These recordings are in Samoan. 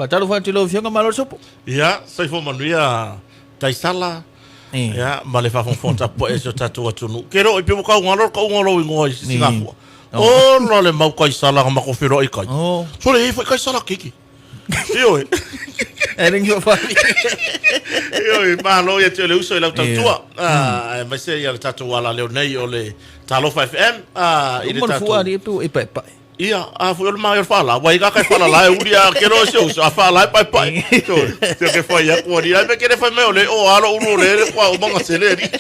Faatalofa atu i lau Afioga, malo le sopo. Ia, soifua manuia Taisala, ia, ma le faafogafoga tapuai a si o tatou atunuu. Ke loo i pe ua kaugalo le kauga o lou igoa i Sigafua. Ola le mau Kaisala na matou feiloai i kai. Sole e i ai foi Kaisala keiki. Ioe. E ringi o whai. Ioe, malo ia te o le uso i lau tautua. Aemaise ia le tatou ala leo nei o le Talofa FM. I le tatou... Fua ali e pu e pae pae. Ia, a foi o le mai o le whaala. Wai kaka e whaala la e uri a kero e se uso. A whaala e pae pae. Ioe, te ke whai aku ani. Ai me kere whai mai o le o alo uru o le le kwa o manga sele ani.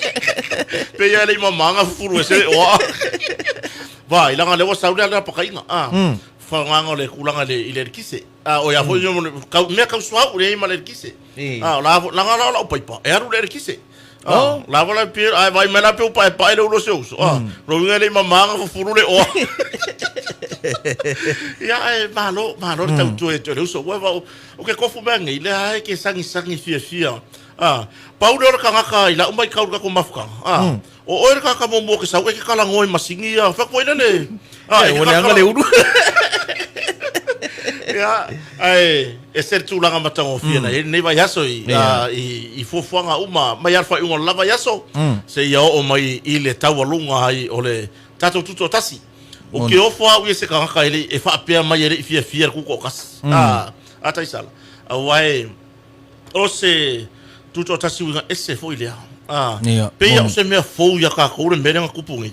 Pe ia le ima manga fufuru e se o a. Vai, langa lewa saule ala pakainga. Ah. Faaaogaina o le tulaga i le eletise. A o ia foi kau mea kau suauu lea e i ai ma le eletise. A o la leaga la o lau paipa e alu i le eletise. A la ua la pei a e vaai mai la pei ua paepae le ulu o si ou uso. A lona uiga e le i mama na fufulu le oa. Ia ae malo, malo le tautua ia te oe le uso. Ua o ke kofu mea nei, lea e ke sagisagi fiafia. A pau lea o le tagata i lau matau i le tatou mafutaga, a O oe le tagata muamua ke sau e ke talanoa i masini ia fai atu ai lele. Ah, e ua leaga le ulu. Ia, ae ese le tulaga matagofie na i ai lenei vaiaso i, i, i fuafuaga uma mai lava le faaiuga o le la vaiaso seia oo mai i le taualuga ai o le tatou tutoatasi. O ke ofo au ia se tagata e le e faapea mai e le i fiafia le tutoatasi. Ah, a Taisala. Aua e O se tutoatasi uiga ese foi lea. A, Ia, pei moni. o se mea fou ia tatou le mea lea na tupu nei.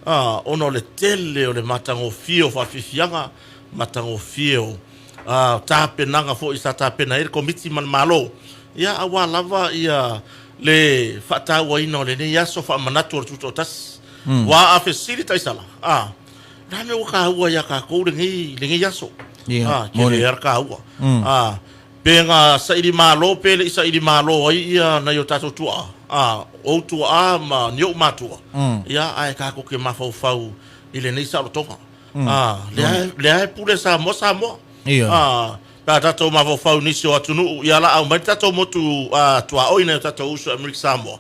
A, ona o le tele o le matagofie o faafiafiaga, matagofie o a, tapenaga foi sa tapena ai le Komiti ma le Malo, ia aua lava ia le faatauaina o lenei aso faamanatu o le tutoatasi. Aua a fesili taisala, a, o le a le mea ua taua ia tatou lenei, lenei aso? Ia, A, tele moni. lava le taua. A, Pe na saili malo pe le i saili malo ai ia nai o tatou tuaa, a, ou tuaa ma ni ou matua, ia, ae tatou te mafaufau i lenei saolotoga. A, lea, lea e pule Samoa Samoa. A, pe a tatou mafaufau i nisi o atunuu, ia la aumai le tatou motu a, tuaoi nai o tatou uso i Amerika Samoa,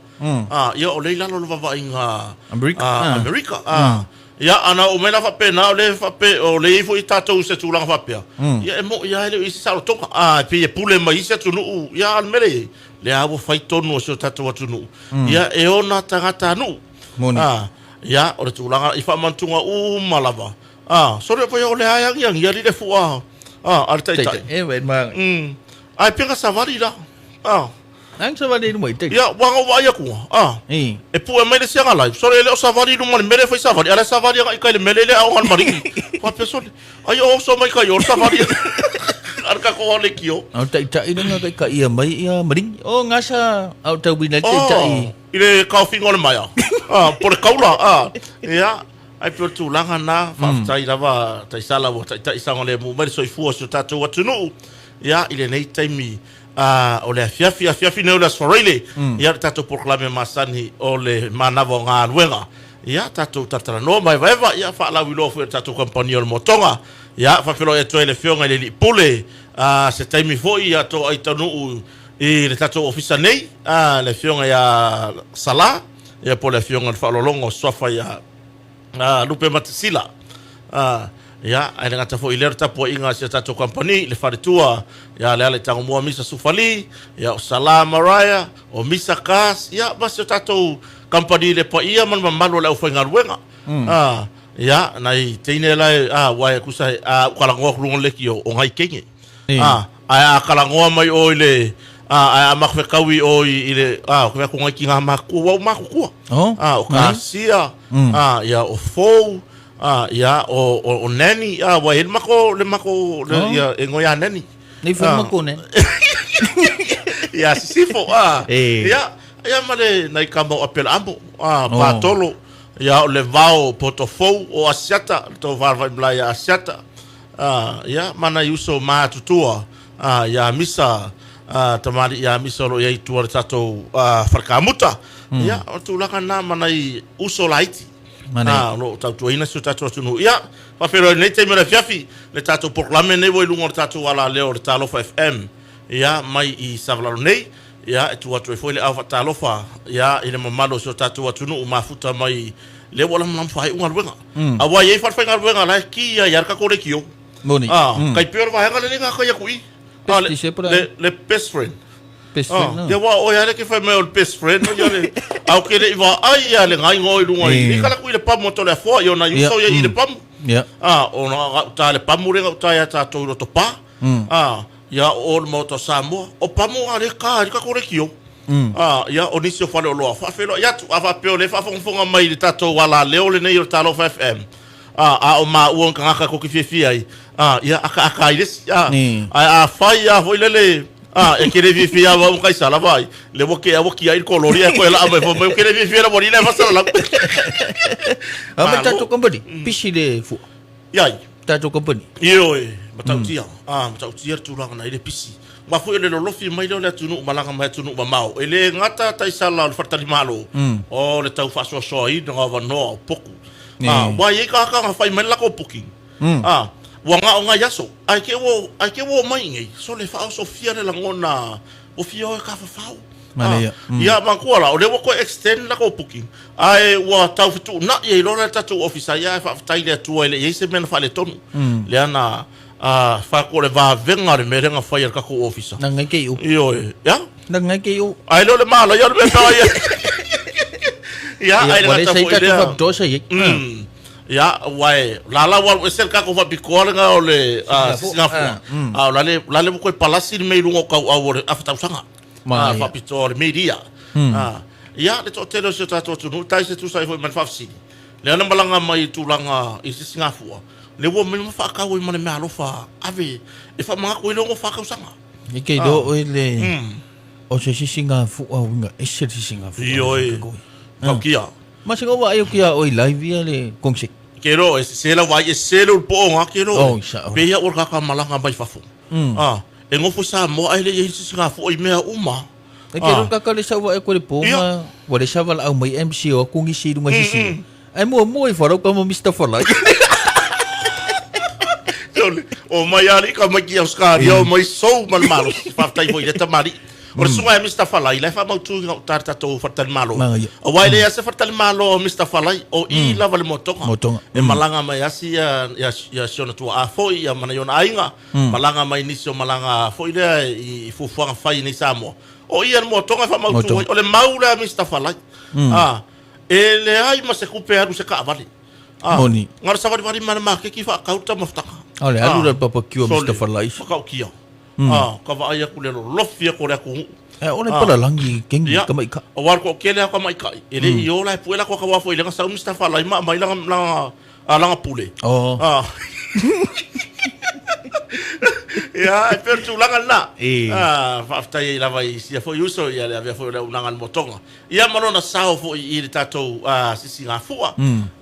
a, ia o lea i lalo o le vaavaaiga a Amerika. A, Ia, ana oo mai la faapena, o lea faapea, o lea i ai foi tatou i se tulaga faapea, ia e moni lava e le o i ai se saolotoga. A, e pei e pule mai isi atunuu, ia a o le mea lea e i ai, lea lava ua fai tonu a si o tatou atunuu, ia e ona tagatanuu. Moni. A, ia, o le tulaga i faamanatuga uma lava, a, sole foi o lea e agiagi alii le fua a, a le taitai. Taitai, e, wait, ma. Ae pei na savali la, a. Ang savali i luma i Ia, ua na ou vaai atu, a, e pue mai le isi aga live, sole e le o savali i luma i le mea lea e fai savali, a o la e savali agai i tai i le mea lea e le aoga le maligi. Faapea sole, ai o oso mai kai o le savali a le tatou ao leitio. Ao taitai le nga taitaia mai ia maligi. O ngasa ao tauina le taitai. Oh, i le kaofiga o le maea, a, po le kaula, a, ia, ai pei o le tulaga na, faafetai lava Taisala ua taitai saogalemu mai le soifua o si o tatou atunuu, ia, i lenei taimi Ā, o le afiafi, afiafi nei o le Aso Faraile, ia le tatou polokalame masani o le manava o galuega. Ia, tatou talatalanoa ma evaeva, ia faalauiloa foi e le tatou kamupani o le Motoga. Ia, faafeiloai atu ai i le Afioga i le Alii Pule, ā, se taimi foi ia toai taunuu i le tatou ofisa nei, ā, le Afioga ia Sala, ia po o le Afioga i le Faaaloaloga o Suafa ia Lupematasila. Ia, ae le gata foi i lea o le tapuaiga a si a tatou kamupani, le faletua ia Leala i Tagomua Misa Sufali, ia o Sala Mariah, o Misa Kas, ia ma si o tatou kamupani i le paia ma le mamalu o le aufaigaluega. Ia, nai teine la e, aua e tusa a ou talanoa atu i luga o le leitio, o nai teine. Ae a talanoa mai oe i le, ae a matou fetaui oe i le, ou te vaai atu o nai tina matutua, ua ou matutua. O Kasia, ia, o Fou, ia, o Nanny, ua i ai le matou, le matou, ia, e igoa ia Nanny. Nei foi matou Nanny. Ia Sisifo, ia, ia ma le, nai tama o Apelaamo, Patolo, ia, o Levao Potofou, o Asiata, le tou falevaimalae ia Asiata. Ia, ma nai uso matutua ia Misa, tamalii ia Misa o lo o i ai i tua o le tatou falekamuta. Ia, o le tulaga lena ma nai uso laiti o lo o tautuaina si o tatou atunuu. Ia, faafeiloai i lenei taimi o le afiafi, le tatou polokalame lenei ua i luga o le tatou alaleo o le Talofa FM, ia, mai i Savalalo nei. Ia, e tuu atu ai foi le ao faatalofa, ia, i le mamalu o si o tatou atunuu mafuta mai lea ua lamalamu faaiu galuega. Aua e i ai falefaigaluega la e ki ai lava le tatou leitio. Moni. A, tai pei o le vaega lea e le gata ai atu i i. Ah, le, Bestie se pula. le, le best friend. Best Ah, friend. ia ua oe ale ke fai mai o le best friend o ia le au ke le iwa ai ia le ngai ngoi lunga i. Eh. I kala kui le pamu o tole afoa i ona Ia, uso ia i le pamu. Ia. Ah, o na ga uta le pamu le ga uta ia tātou i roto pā. Ah, ia o le maota o Samoa. O pamu a le ka, i ka kore kio. Ah, ia o nisi o fale o loa. Whaawhelo i atu, a whaapeo le whaafongafonga mai i le tātou ala leo le nei o le Talofa FM. Ah, a o mā ua ngaka koki fiafia ai. Ah, ia aka aka ai lesi. Ah, Ni. a a whai a foi lele. Ah, e kere fiafia wa unga isa lava ai. Le wake a waki ai ko lori a koe la mai fo mai kere fiafia la mori le fasala la. A ma Malo. tātou company. Pisi le fua. Iai. Tātou company. Ioe, matautia. Ah, matautia le tulaga na i le pisi. Ma foi o le lolofi mai lea o le atunuu malaga mai atunuu mamao. E le gata taisala o le faatalimalo, o le tau faasoasoaina o avanoa o poku. Ah, ua i ai kakaka fai mai le lako booking. Ah, ua gao ngai aso. Ae ke ua, ae ke ua o mai nei. So le faaosofia le lagona, ua fia o e kafafao. Manaia. Ah, ia manatua la, o lea ua toe extend lako booking. Ae ua tau fetuunai ai loa le tatou ofisa ia ae faafetai i le Atua e le i ai se mea na faaletonu. Lea na ah, faatu o le vavega o le mea lea na fai e le tatou ofisa. Na ngai ke i u. Ioe, ia? Na ngai ke i u. Ae le o le malaia o le mea pea ia. Ia, Ia, ae le ua le gata sai foi tatou lea. faapitoa sa i ai. Ia, ua e, la la ua alu ese le tatou faapitoa lena o le ah, Sisigafua. Ah, o la le, la le ua toe palasi le mea i luga o tauau o le afa tausaga. Ah, Manaia. faapitoa o le media. Ah, ia, le toatele o si o tatou atunuu, tai se tusa ai foi ma le faafesili. Lea na malaga mai i tulaga i Sisigafua, le ua mai ma faatau ai ma le meaalofa ave e faamanatu ai le 64 tausaga. I ke iloa oe le o se sisigafua uiga ese le sisigafua. Ioe. Taukia. Ma se ngova ai o kia oi live ia le kongsi. Ke ro e se la vai e se le po nga ke ro. Oh, sa- Pe ia ua kaka malanga mai fafo. Ah, e ngofo sa mo ai le i sisigafua i mea uma. E ke ro kaka le saua e ko le ponga, ua le sawa la au mai MC o kungi si lunga sisi. Ai mua mua i wharau ka mo Mr. Falai. Sole, o mai ali ka mai ki Australia, o mai sou ma le malosi. Faafetai foi i le tamalii. O le susuga ia Mr. Falai, la e faamautu i gauta le tatou faletalimalo. Manaia. Aua e leai lava se faletalimalo o Mr. Falai, o i lava le motoga. Motoga. E malaga mai asi ia, ia, ia si ona tuaa foi, ia ma nai ona aiga. Malaga mai nisi o malaga foi lea i fuafuaga fai nei Samoa. O i a le motoga e faamautu Motoga. ai. O le mau lea a Mr. Falai. Ah, e leai ma se tupe e alu i se taavale. Ah, Moni. Na o le savalivali ma le makeki faatau le taumafataga. O le alu le papakiu a Sole, Mr. Falai. Matautia. Ah, ka vaai atu le lolofi atu o le atunuu. E o le palalangi kengi Ia. ka maika. Aua le toatele lava ka maikai. E le i o la e pue la toa foi le sau Mr. Falai ma aumai lana lana ah, lana pule. Oh. Ah. Ia, e pei o le tulaga lena. E. Ah, faafetai ai lava i sia foi uso ia le avea foi o le auaunaga a le motoga. Ia ma lona sao foi i le tatou ah, sisigafua.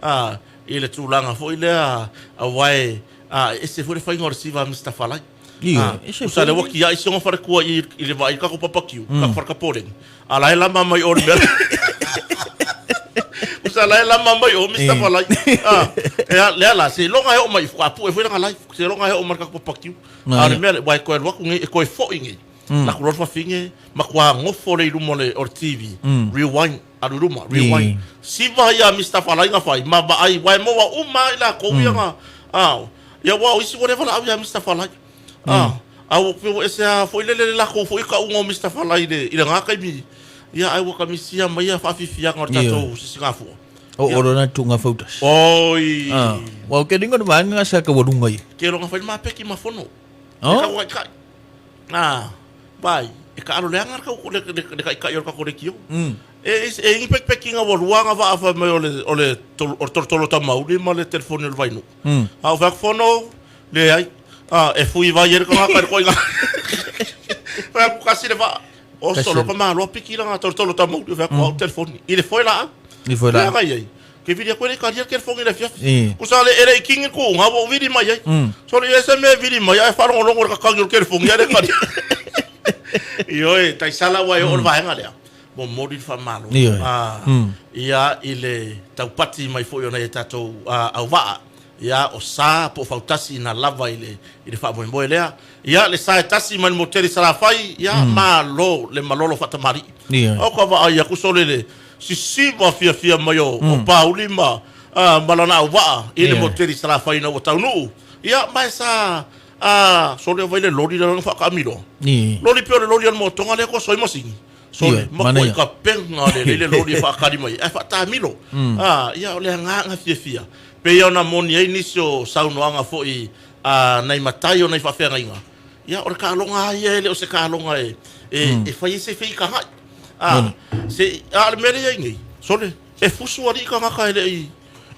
Ah, i le tulaga foi lea aua e ah, e ese foi le faiga o le siva a Mr. Falai. Ia, Ah, ese usa le foi. ua kia'i si ona falekua i i le vaai i le tatou papakiu, tatou falekapoleni. A la e lama mai o le mea. Usa la e lama mai o Mr. Falai. Ah, ea lea la seiloga e oo mai faapue foi lana life, seiloga e oo mai le tatou papakiu. A o le mea lea, uae toe alu atu nei, e toe fo'i nei. Laku loa le fafine, matua gofo le i luma o le o le TV. Rewind, alu i luma, rewind. Siva ia Mr. Falai na fai, ma vaai, uae maua uma lava i latou ia na, ah, ia aua o isi ua le valaau ia Mr. Falai. Ah, a ua pei ua ese lava foi lele le latou foi kauga o Mr. Falai i le i lena taimi. Ia ae ua kamisia mai ia faafiafiaga o le tatou sisigafua. O o lona tunga fautasi. Oi. Ah, wa ke ringa no vanga sa ka warunga i. Ke longa fai le mapeki ma fono. E Oh. kau kai. Ah, vai. E ka alo leaga le kau le le le kai kai o le kako le kio. E e ingi pek pekinga ua lua nga vaa fai mai o le o le tolo o le tolotolo tamauli ma le telefoni o le vainuu. A o fai atu fono, leai. Ah, e fui vai e le kangaka i le koiga. Fai atu kasi le vaa. O solo ka malo piki langa tolotolo tamauli fai atu au telefoni. I le foe laau. I le foe laau. Leaga i ai. Ke vili atu e le kalia le telefoni i le afiafi. E. Kusa le e le i kingi le kuuga ua ou vili mai ai. Solo ia se mea e vili mai ae faalogologo i le kakagi o le telefoni ae le kalia. Ioe, taisala ua e oo le vaega lea. Momoli le faamalo. Ioe. Ah, ia i le taupati mai foi o nai a tatou ah, auvaa. Ia o sa po o fautasi ina lava i le i le faamoemoe lea. Ia le sa e tasi mai le motele i Salafai, ia malo le malolo faatamalii. Ioe. O ka vaai atu sole le sisiva fiafia mai o, o Pauli ma, ah, ma lana auvaa i le Ioe. motele i Salafai ina ua taunuu. Ia ma e sa A, sole vai le loli le lona whakaamiro. Ni. Loli pe o le loli al motonga le ko soi masini. Sole, Ia, ma kua manaia. ka penga le le loli e whaakari mai. E whaatamilo. A, ia o le ngā fia fia. Pe ia ona moni ai nisi o saunoaga foi a nai matai o nai faafeagaiga. Ia o le taaloga lava ia e le o se taaloga e e fai ai se feitagai. A se a o le mea lea e i ai nei, sole, e fusu alii tagata e le i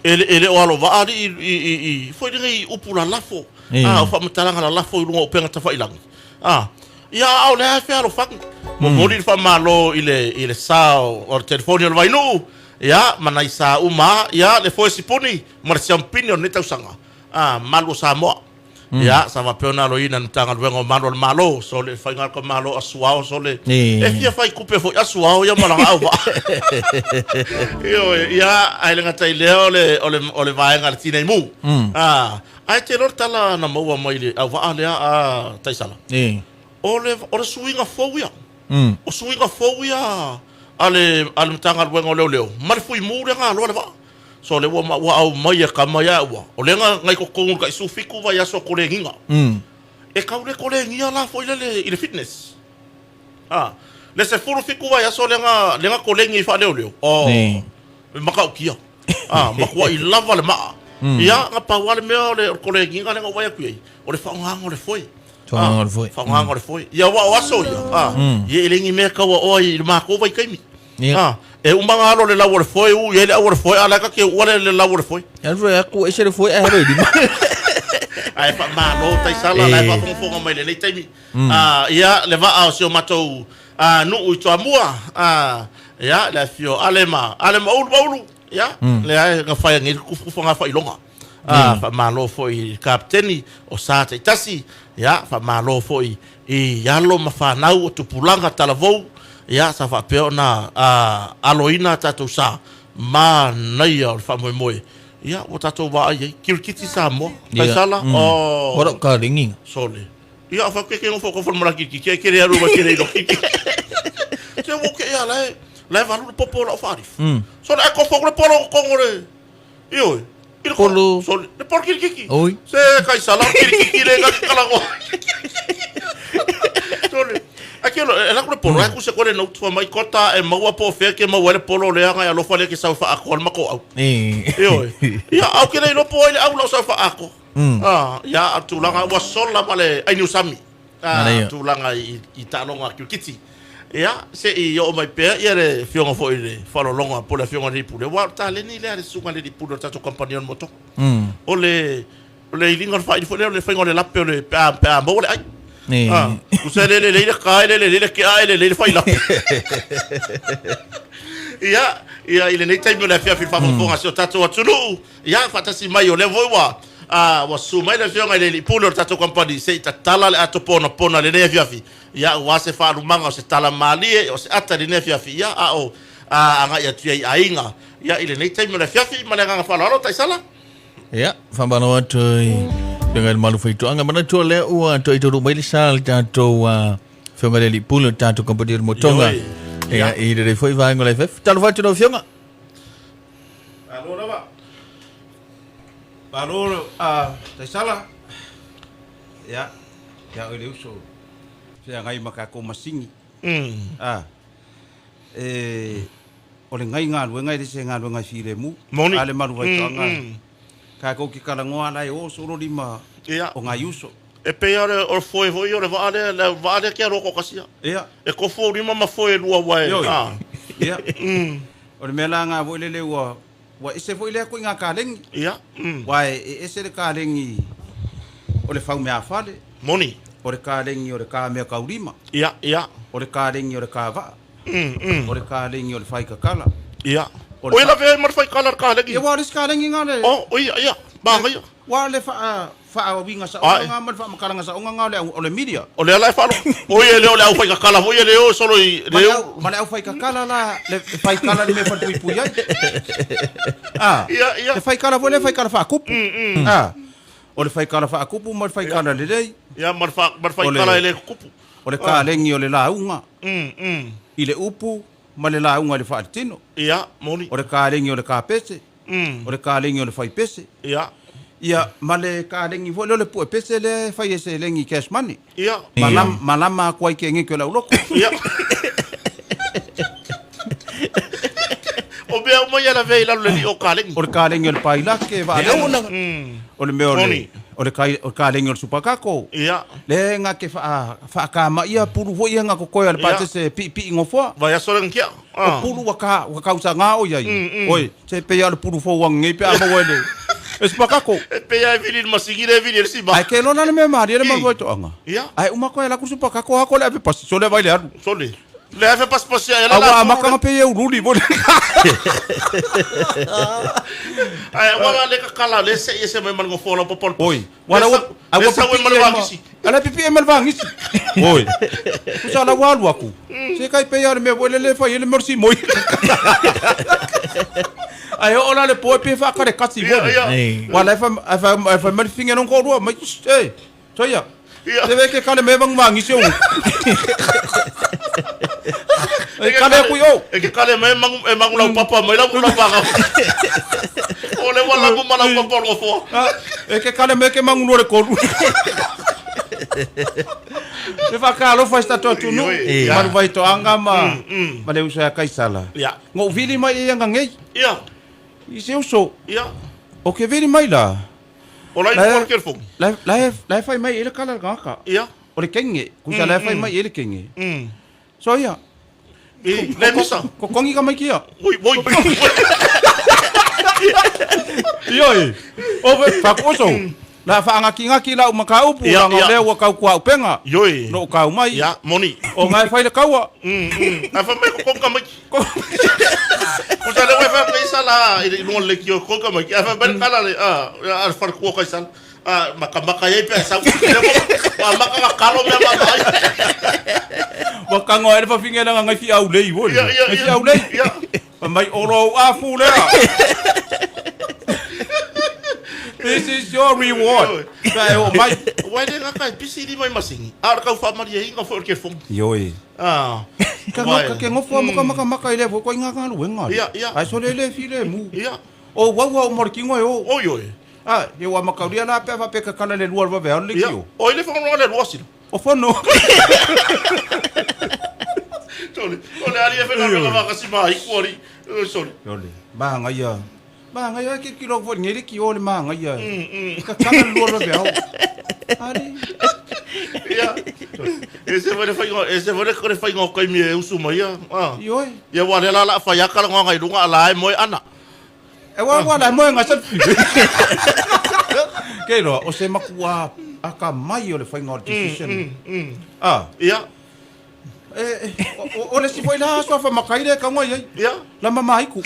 e le e le o alovaa alii i i i foi lenei upu lalafo, a o faamatalaga lalafo i luga o upega tafailagi. A ia a o lea e fealofani. Momoli le faamalo i le i le sa o le telefoni o le Vainuu, ia ma nai sa uma lava, ia le foe sipuni ma le siampini o lenei tausaga, a, malu o Samoa. Ia, sa faapea ona aloina e le Matagaluega o Malu a le Malo, sole faiga Malo asuao, sole e fia fai tupe foi asuao ia ma lana auvaa. Ioe, ia, ae le gata i lea o le, o le, o le vaega a le Tinei Mu. A, ae te iloa le tala na maua mai le auvaa lea a Taisala? O le, o le suiga fou ia. O suiga fou ia a le, a le Matagaluega o Leoleo ma le Fuimu lea na aloa le vaa. So lea ua ua aumai e kama ia ua o lea na na i totonu i le tai 17 vaiaso o koleniga. E tau le kolenia la foi lele i le fitness. A le 17 vaiaso lea na lea na koleni ai faaleoleo. Oh, e matautia. A matuai lava le maa. Ia na pau lava le mea o le o le koleniga lea na ou vaai atu i ai, o le faaaogaina o le foe. Faaaogaina o le foe. Faaaogaina o le foe. Ia aua o aso ia, a, ia e le ni mea e tau aoa i le matou vaitaimi. Ia. A, e uma ona alo le lau o le foe, u i ai le au o le foe, a o la e ta te uua le, le lau o le foe. E alu aku ese le foe ae alu i lima. Ae faamalo Taisala, la e faafogafoga mai lenei taimi. A, ia, le vaa o si o matou a, nuu i Toamua, a, ia, le afifio o Ale ma, Ale ma Ulu, Maulu, ia, lea e gafaia nei le tufutufuga faailoga. A, faamalo foi i le Kapeteni o Sa Taitasi, ia, faamalo foi i alo ma fanau o tupulaga talavou, ia, sa faapea ona aloina a tatou sa, manaia o le faamoemoe, ia, ua tatou vaai ai, kirikiti Samoa, Taisala, oh, Ora o ka ringi. Sole. Ia, fa ke ke ngofo ko fo kirikiti, ai kere alu ma kere ilo kirikiti. Se wo ke ia lae, lae valu le popo o lau whaarif. Sole, ai kofo le polo kongo le, Ioe. I le Polo. Sole, le polo kirikiki. Oi. Se kaisala o kirikiki le ngaki kalagoa. Sole. Ai ke lo, e laku le polo, ai ku se kore no tua mai kota e maua po fea ke maua le polo lea ngai alofa lea ke sau whaako al mako au. Ioe. Ia, au ke nei lopo ai le au lau sau whaako. Ah, ia, a tulaga ua sola ma le ai niusami. Manaia. Tulaga i, i taaloga kirikiti. Ia, se i oo mai pea ia le afioga foi i le faaaloaloga po o le afioga i le alii pule, aua o le taleni lea a le susuga i le alii pule o le tatou kamupani o le motoga. O le, o le iliga o le faaili foi lea o le faiga o le lape o le, pe a, pe a maua le ai. Ah, tusa e le lelei le ka, e le lelei le kea, e lelei le failape. Ia, ia i lenei taimi o le afiafi i le faafogafoga a si o tatou atunuu, Ia, faatasi mai, o lea foi ua, a, ua susu mai le Afioga i le Alii Pule o le tatou kamupani se i tatala le ato ponapona i lenei afiafi, ia, aua se faalumaga o se tala malie, o se ata i lenei afiafi, ia, a o, a, agai atu i ai i aiga, ia, i lenei taimi o le afiafi, ma le agaga faaaloalo, Taisala. Ia, faamalo atu i Afioga i le Malu Faitoaga. Manatu o lea ua toe taunuu mai le sa o le tatou Afioga i le Alii Pule o le tatou kamupani o le Motoga. Ioe. Ia, i lenei foi vaega o le afiafi. Talofa atu i lau Afioga. Malo lava. Malo a Taisala. Ia, ia oe le uso feagai ma tatou masini. A, e, o le gai galuega e le se galuega e filemu. Moni. A le malu faitoaga. Tatou te talanoa la e o solo lima Ia. o nai uso. E pei lava o le foe foi o le vaa lea, le vaa lea ke aloa toatasi ia. Ia. E tofu ou lima ma foe e lua aua e, Ioe. a. Ia. O le mea la nga foi lele ua ua ese foi lea koiga kalegi. Ia. Aua e ese le kalegi o le faumeafale. Moni. O le kalegi o le kamea kaulima. Ia, ia. O le kalegi o le kava'a. O le kalegi o le faikakala. Ia. O le O ia lavea ai ma le faikala le kalegi. Ia, aua o le isi kalegi nga le. Oh, o ia, ia. Manaia. Aua o le faa faauiga saoga nga ma le faamatalaga saoga nga o le o le media. O lea la e faalogo. O ia e le o le aufaikakala foi ia le o solo i le o. Ma le aufaikakala la, le faikala le mea e falepuipui ai. A, Ia, ia. Le faikala foi lea faikala faakupu. A, o le faikala faakupu ma le faikala lelei. Ia, ma le fa, ma le faikala e le kukupu. O le kalegi o le lauga i le upu ma le lauga i le faaletino. Ia, moni. O le kalegi o le kapese. O le kalegi o le faipese. Ia. Ia, ma le kalegi foi lea o le pue pese lea e fai e seleni cash money. Ia. Malama, malama atu ai ke ngeke o le auloko. Ia. O mea uma ia lavea i lalo le lio o kalegi. O le kalegi o le pailake, vaalele. O le mea o le, o le, kai, o le kalegi o le supakako. Ia. Le nga ke wha, whaakama ia pulu foi ia nga kokoe a le patese piipii ngofoa. Vaiaso le ngakia. O pulu ua ka, ua kausaga o iai. Oi, se pei a o le pulu fou angei pe a maua e le, e supakako. E pei a e vili i le masigi le e vili e le sima. Ae ke lona le mea malie le malu ai toaga. Ia. Ae uma koe ala ku supakako ha ko le ave pasi, so le vai le alu. Sole. Le ave pasipasi ai la A la ua pulu amaka le. nga pei e ululi mo le. Ae ua la le kakala le se i ese mai ma le gofoa o lau papa o le pasi. Oi, ua la ua, a Le ua sau ai ma pipii le ai ma, vagisi. a la pipii ai ma le vagisi. Oi, tusa la ua alu aku. Se kai pei a le mea foi lele e fai ai le mea o le simoi. Ae oo la le po e pei e faakarekasi Ia, foi. ia. Ei. Ua la e fai, e fai, e fai mai le finge lona toalua mai, Shh, e, soia. Ia. Se ve ke kale me vangu vagisi o. E kale aku i o. E ke kale mai e mangu, e mangu lau papa mai lau lau vagau. O le ua lagu ma lau papa o le gofoa. Ah, e ke kale me ke mangu no le kolu. Se whakaalofa i si tatou atunuu, Ioe. malu vai toaga ma, ma le uso ia Kaisala. Ia. Ngou vili mai e ia ngei, Ia. i se uso, Ia. o ke vili mai la. O lai La nuku o le telefoni. La la la e fai mai e le kala le gaka. Ia. O le kenge, kusa la e fai mai e le kenge. So ia. I, le misa. Ko kongi ka mai kia. Oi, oi. Ioi. O ve whakuoso. La whaangakingaki lau makaupu, Ia, la ia. ngau lea ua kau kua upenga. Ioi. No kau mai. Ia, moni. O ngai whai le kaua. A fai mai ko konga mai. Kusa le wai fai mai sala i le lunga le kio konga mai. A fai mai le kala le a a le whare kua kai sala. A maka maka iai pe sau. Wa maka ka kalo mea ma mai. Wa kango ai le whawhinga nanga ngai fi au lei woli. Ia, ia, Ngai fi ia. au lei. Ia. Fa mai oro au afu lea. This is your reward. Pa e o mai. Wai le ngaka e pisi ni mai masingi. A o le kau whaamaria inga fo o le kefongi. Ioi. Ah. Ka Wai. ngaka ke ngofua moka maka maka i le fo koi ngā ngā luenga. Ia, ia. Ai so le le fi le mu. Ia. O wau au morikingo e o. Oi oi. Ah, e wa makauria la pe fa pe ka kala le lua le vave le Ia. kio. O ile whangonga le lua sila. O fono. Sorry. O le ali e whenga whenga wakasi maa iku ari. Sorry. Yole. Maanga ia. Maanga ia ke kilo fo ngere ki o le maanga ia. Ka kala le lua le vave au. Ari. Ia. E se vare whainga, e se vare kore whainga o kaimi e usu mai ia. Ah. Ioi. Ia wa le la la whai akala ngā ngai lunga ala e moe ana. E wa wa la moe ngā selfie. Ke roa, o se makua a ka mai o le whainga o le decision. Ah. Ia. E, o, o le si foi la aso fa makaire ka ngoi ai. Ia. La mama iku.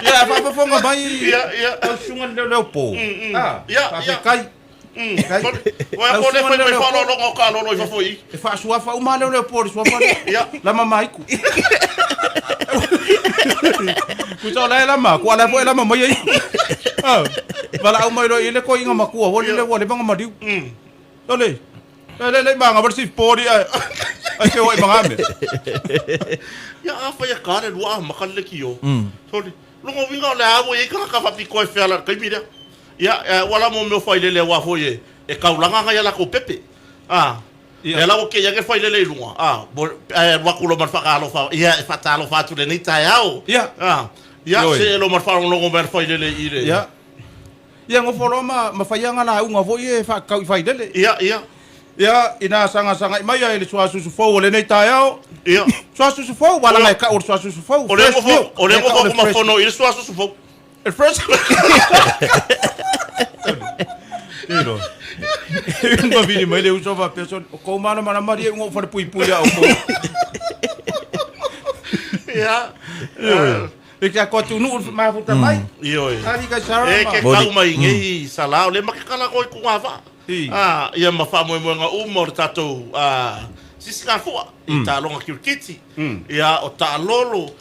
Ia, fa fa fonga mai. Ia, ia. Au sunga le leo po. Ah, Ia, fa ia. fe kai. Kai. Wai Au ko le sunga whai le mai leo po. whalolonga o ka lolo i fafo i. E fa sua fa uma leo leo po le sua fa. Ia. La mama iku. Ku sa la la ma, ku ala fo la ma mai ai. Ah. Bala au mai lo ile ko inga makua, wole le wole banga madiu. Ole. Le le le manga bar si pori ai. Ai ke oi manga me. Ia a whai a kāre lua a makale le kio. Sorry. Lunga winga o le awo i kaka ka whapiko e wheala kai mira. Ia, e, wala mo meo whai lele wā foi e. E kaulanga ngai ala ko pepe. Ah. Ia. Ia la o ke ia ke whai lele i lunga. Ah, bo e wakulo mar whakaalofa. Ia e whataalofa atu le nei tae ao. Ia. Ah. Ia Ioi. se e lo mar wharongongo mar whai lele i le. Ia. Ia ngofo ma ma whai anga la unga foi e wha kau i whai lele. Ia, ia. Ia ina sanga sanga i mai ai le sua susu fou o le nei tae ao. Ia. Sua susu fou, wala ngai ka o le sua susu fou. O le Fresh ngofo, milk. o le E ka ngofo o le kuma fresh- fono i le sua susu fou. El fresh. Tiro. Unga vili mai le uso fa peso ko mana mana mari unga fa pui pui au ko. Ia. E kia ko tu nu ma futa mai. Ioi. Ari ka sara E ma. ke Moni. kau mai ngei sala o le makakala ko i ku ngā wha. I. Ah, ia ma whaamoemoenga uma o le tātou sisi ngā fua i tālonga kirikiti. Ia o tālolo.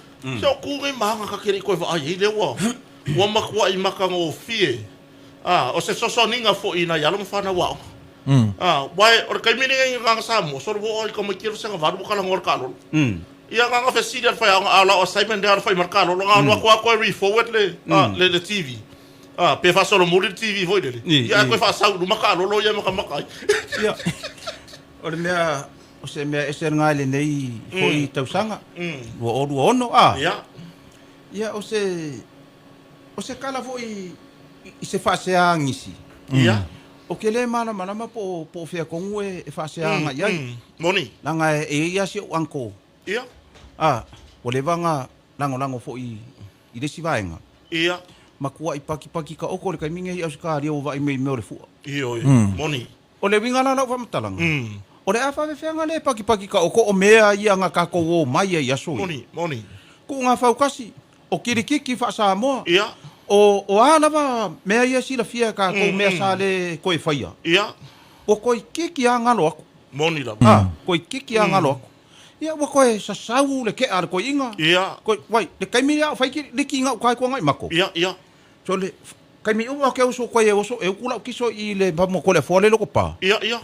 Se o ku ngai mahanga ka kere i koe wha ai i le ua. Ua makua i makanga o fie. Ah, o se sosoninga fo i nai alo ma whanau wao. Ah, wai, o le kaimini ngai ngā Samoa, soro wo i ka mai kiro senga varu kala ngor ka lolo. Ia agaga fesili a le faiaoga a o lau assignment lea o le fai ma le kalolo na alu atu lava toe re-forward le le le TV. A pe faasolomuli le TV foi lele. Ia ae toe faasau i luma kalolo ia e matamata ai. Ia, o le mea, o se mea ese lena i lenei foi tausaga, 2026 a? Ia. Ia, o se, o se kala foi i se faasea a nisi. Ia. Ou te le malamalama po o fea tonu e faasea agai i ai. Moni. Leaga e i ai lava si ou uncle. Ia. A, ua leva ona lagolago foi i le isi vaega. Ia. Matuai pakipaki taoto i le taimi lenei i Ausetalia ua vaai mai i mea o le fua. Ioe. Moni. O le uiga la o lau faamatalaga, o le a faafefeaga le pakipaki taoto o mea ia na tatou o mai ai i aso ia. Moni, moni. Kuuga faukasi, o kilikiki faa-Samoa, Ia. o, o a lava mea ia e silafia e tatou mea sa le toe faia, Ia. ua toe kiki lava galo atu. Moni lava. A, toe kiki lava galo atu. Ia, ua toe sasau le ke'a a le toeaina. Ia. Toe, uai, le taimi lea a o fai liki gauta ai Tuanaimato. Ia, ia. So le taimi uma o ke uso koe e oso e uku lau kiso i le pa mo ko le afoa le loko pa. Ia, ia.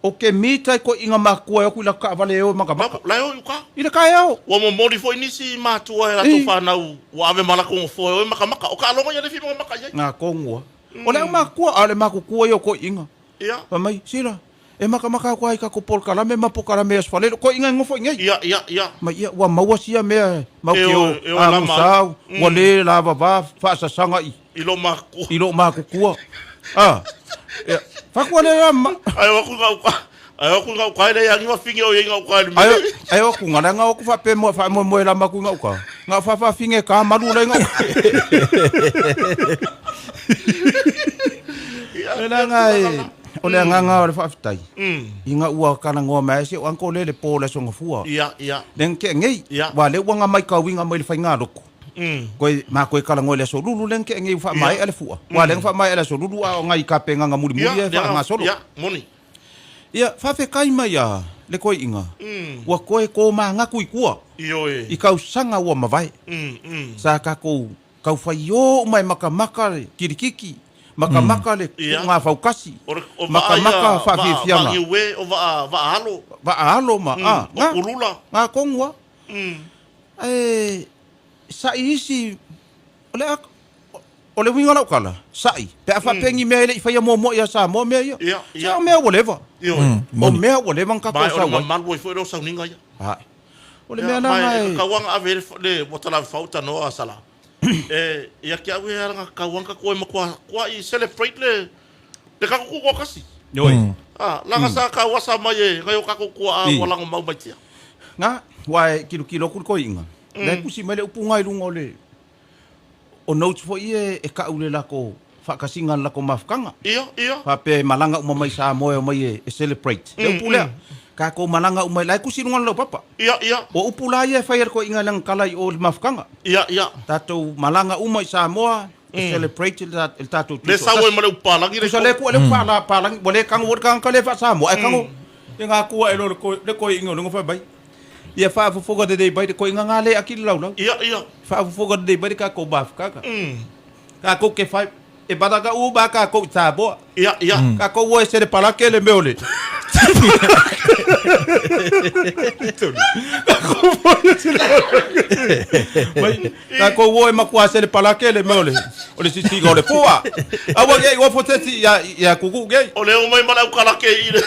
O ke mita i toeaiga matua e o atu i laka kaavale e o e makamaka. La e o i uka. I le taeao. Ua momoli foi nisi matua e latou fanau ua ave ma latou nofoa e o e makamaka. O taaloga ia le fia makamaka i ai. Nga tonu a. O le aumatua a o le makutua ia o toeaiga. Ia. Fai mai, Sila, e makamaka atu lava i tatou polokalame ma polokalame i Aso Faraile, toeaiga e nofo i inei. Ia, ia, ia. Mai, ia, ua maua sia mea mau E te o, o e o e lama ai. agusau, ua le lavava faasasaga i. I lou makutua. I lou makutua. A, ia, fatua le la ma. Ae o atu i gauta, ae o atu i gauta e leai lava ni wafine o i ai i gauta i le mea. Ae, ae o atu leaga o atu faapea moe faamoemoe lama atu i gauta, na o faafafine ka malu la i gauta. Ia, E leaga e, o le agaga o le faafetai, ina ua talanoa mai ai si ou uncle lea i le po o le Aso Gafua. Ia, ia. Lea na tea nei, Ia. aua o lea ua na maitauina mai le faigalotu. Koe ma koe talanoa i le Aso Lulu lea na tea nei ua faamaea le fua. Aua o lea na faamaea i le Aso Lulu a o nai tapenaga mulimuli ia e faagasolo. Ia, moni. Ia, faafetai mai a le toeaina, ua toe tomanatu i tua Ioe. i tausaga ua mavae. Sa tatou taufaio uma e makamaka le kilikiki, makamaka le tuuga faukasi, O le, o vaa ia, makamaka vaa, vaa faafiafiaga. niue, o vaa, vaa alo. Vaa alo ma, a, O nga, kulula. nga tonu a. Ae sa'i isi, o le a, o le uiga o lau tala, sa'i, pe a faapea ni mea e le i faia muamua ia Samoa mea ia. Ia, ia. Sa o mea ua leva. Ioe. O mea ua leva na tatou Ma e o le sau ai. mamalu ai foi lea o sauniga ia. Ae. O le Ia, mea ma lena e e. tatau lava ona ave ai le, le ua talafau tanoa a Sala. E, ia te au e ala na tatau lava ona tatou e matua tuai celebrate le, le tatou tutoatasi. Ioe. A, leaga sa tauasa mai e nai o tatou tuaa ua lagomau mai tia. Na, aua e kilokilo atu le toeaina, la e tusi mai le upu na i luga o le, o notes foi ia e tau i le latou faatasiga i le latou mafutaga. Ia, ia. Faapea e malaga uma mai Samoa e omai e celebrate. Le upu lea, tatou malaga uma, la e tusi i luga o le laupapa. Ia, ia. O upu la ia e fai e le toeaina i lana tala i o i le mafutaga. Ia, ia. Tatou malaga uma i Samoa e celebrate le tatou Le sau ai ma le upu palagi le Tusa le ku le upu palagi, ua le kago foi le tagata lea faa-Samoa, ae kago i ngā kua e lo le toeaina o luga fai mai. Ia faafofoga lelei mai le koiga ngā le aki le laulau. Ia, ia. Faafofoga lelei mai le kākou mafutaga. Kākou ke whai, e mana ka uma kākou i Samoa. Ia, ia. Kākou ua e sele palake le mea o le. Kākou ua e sele palake. Mai, kākou ua e makua sele palake le mea o le, o le sisiga o le pua. Aua ngei ua foteti ia, ia kuku ngei. O le o mai ma le aukalake i le.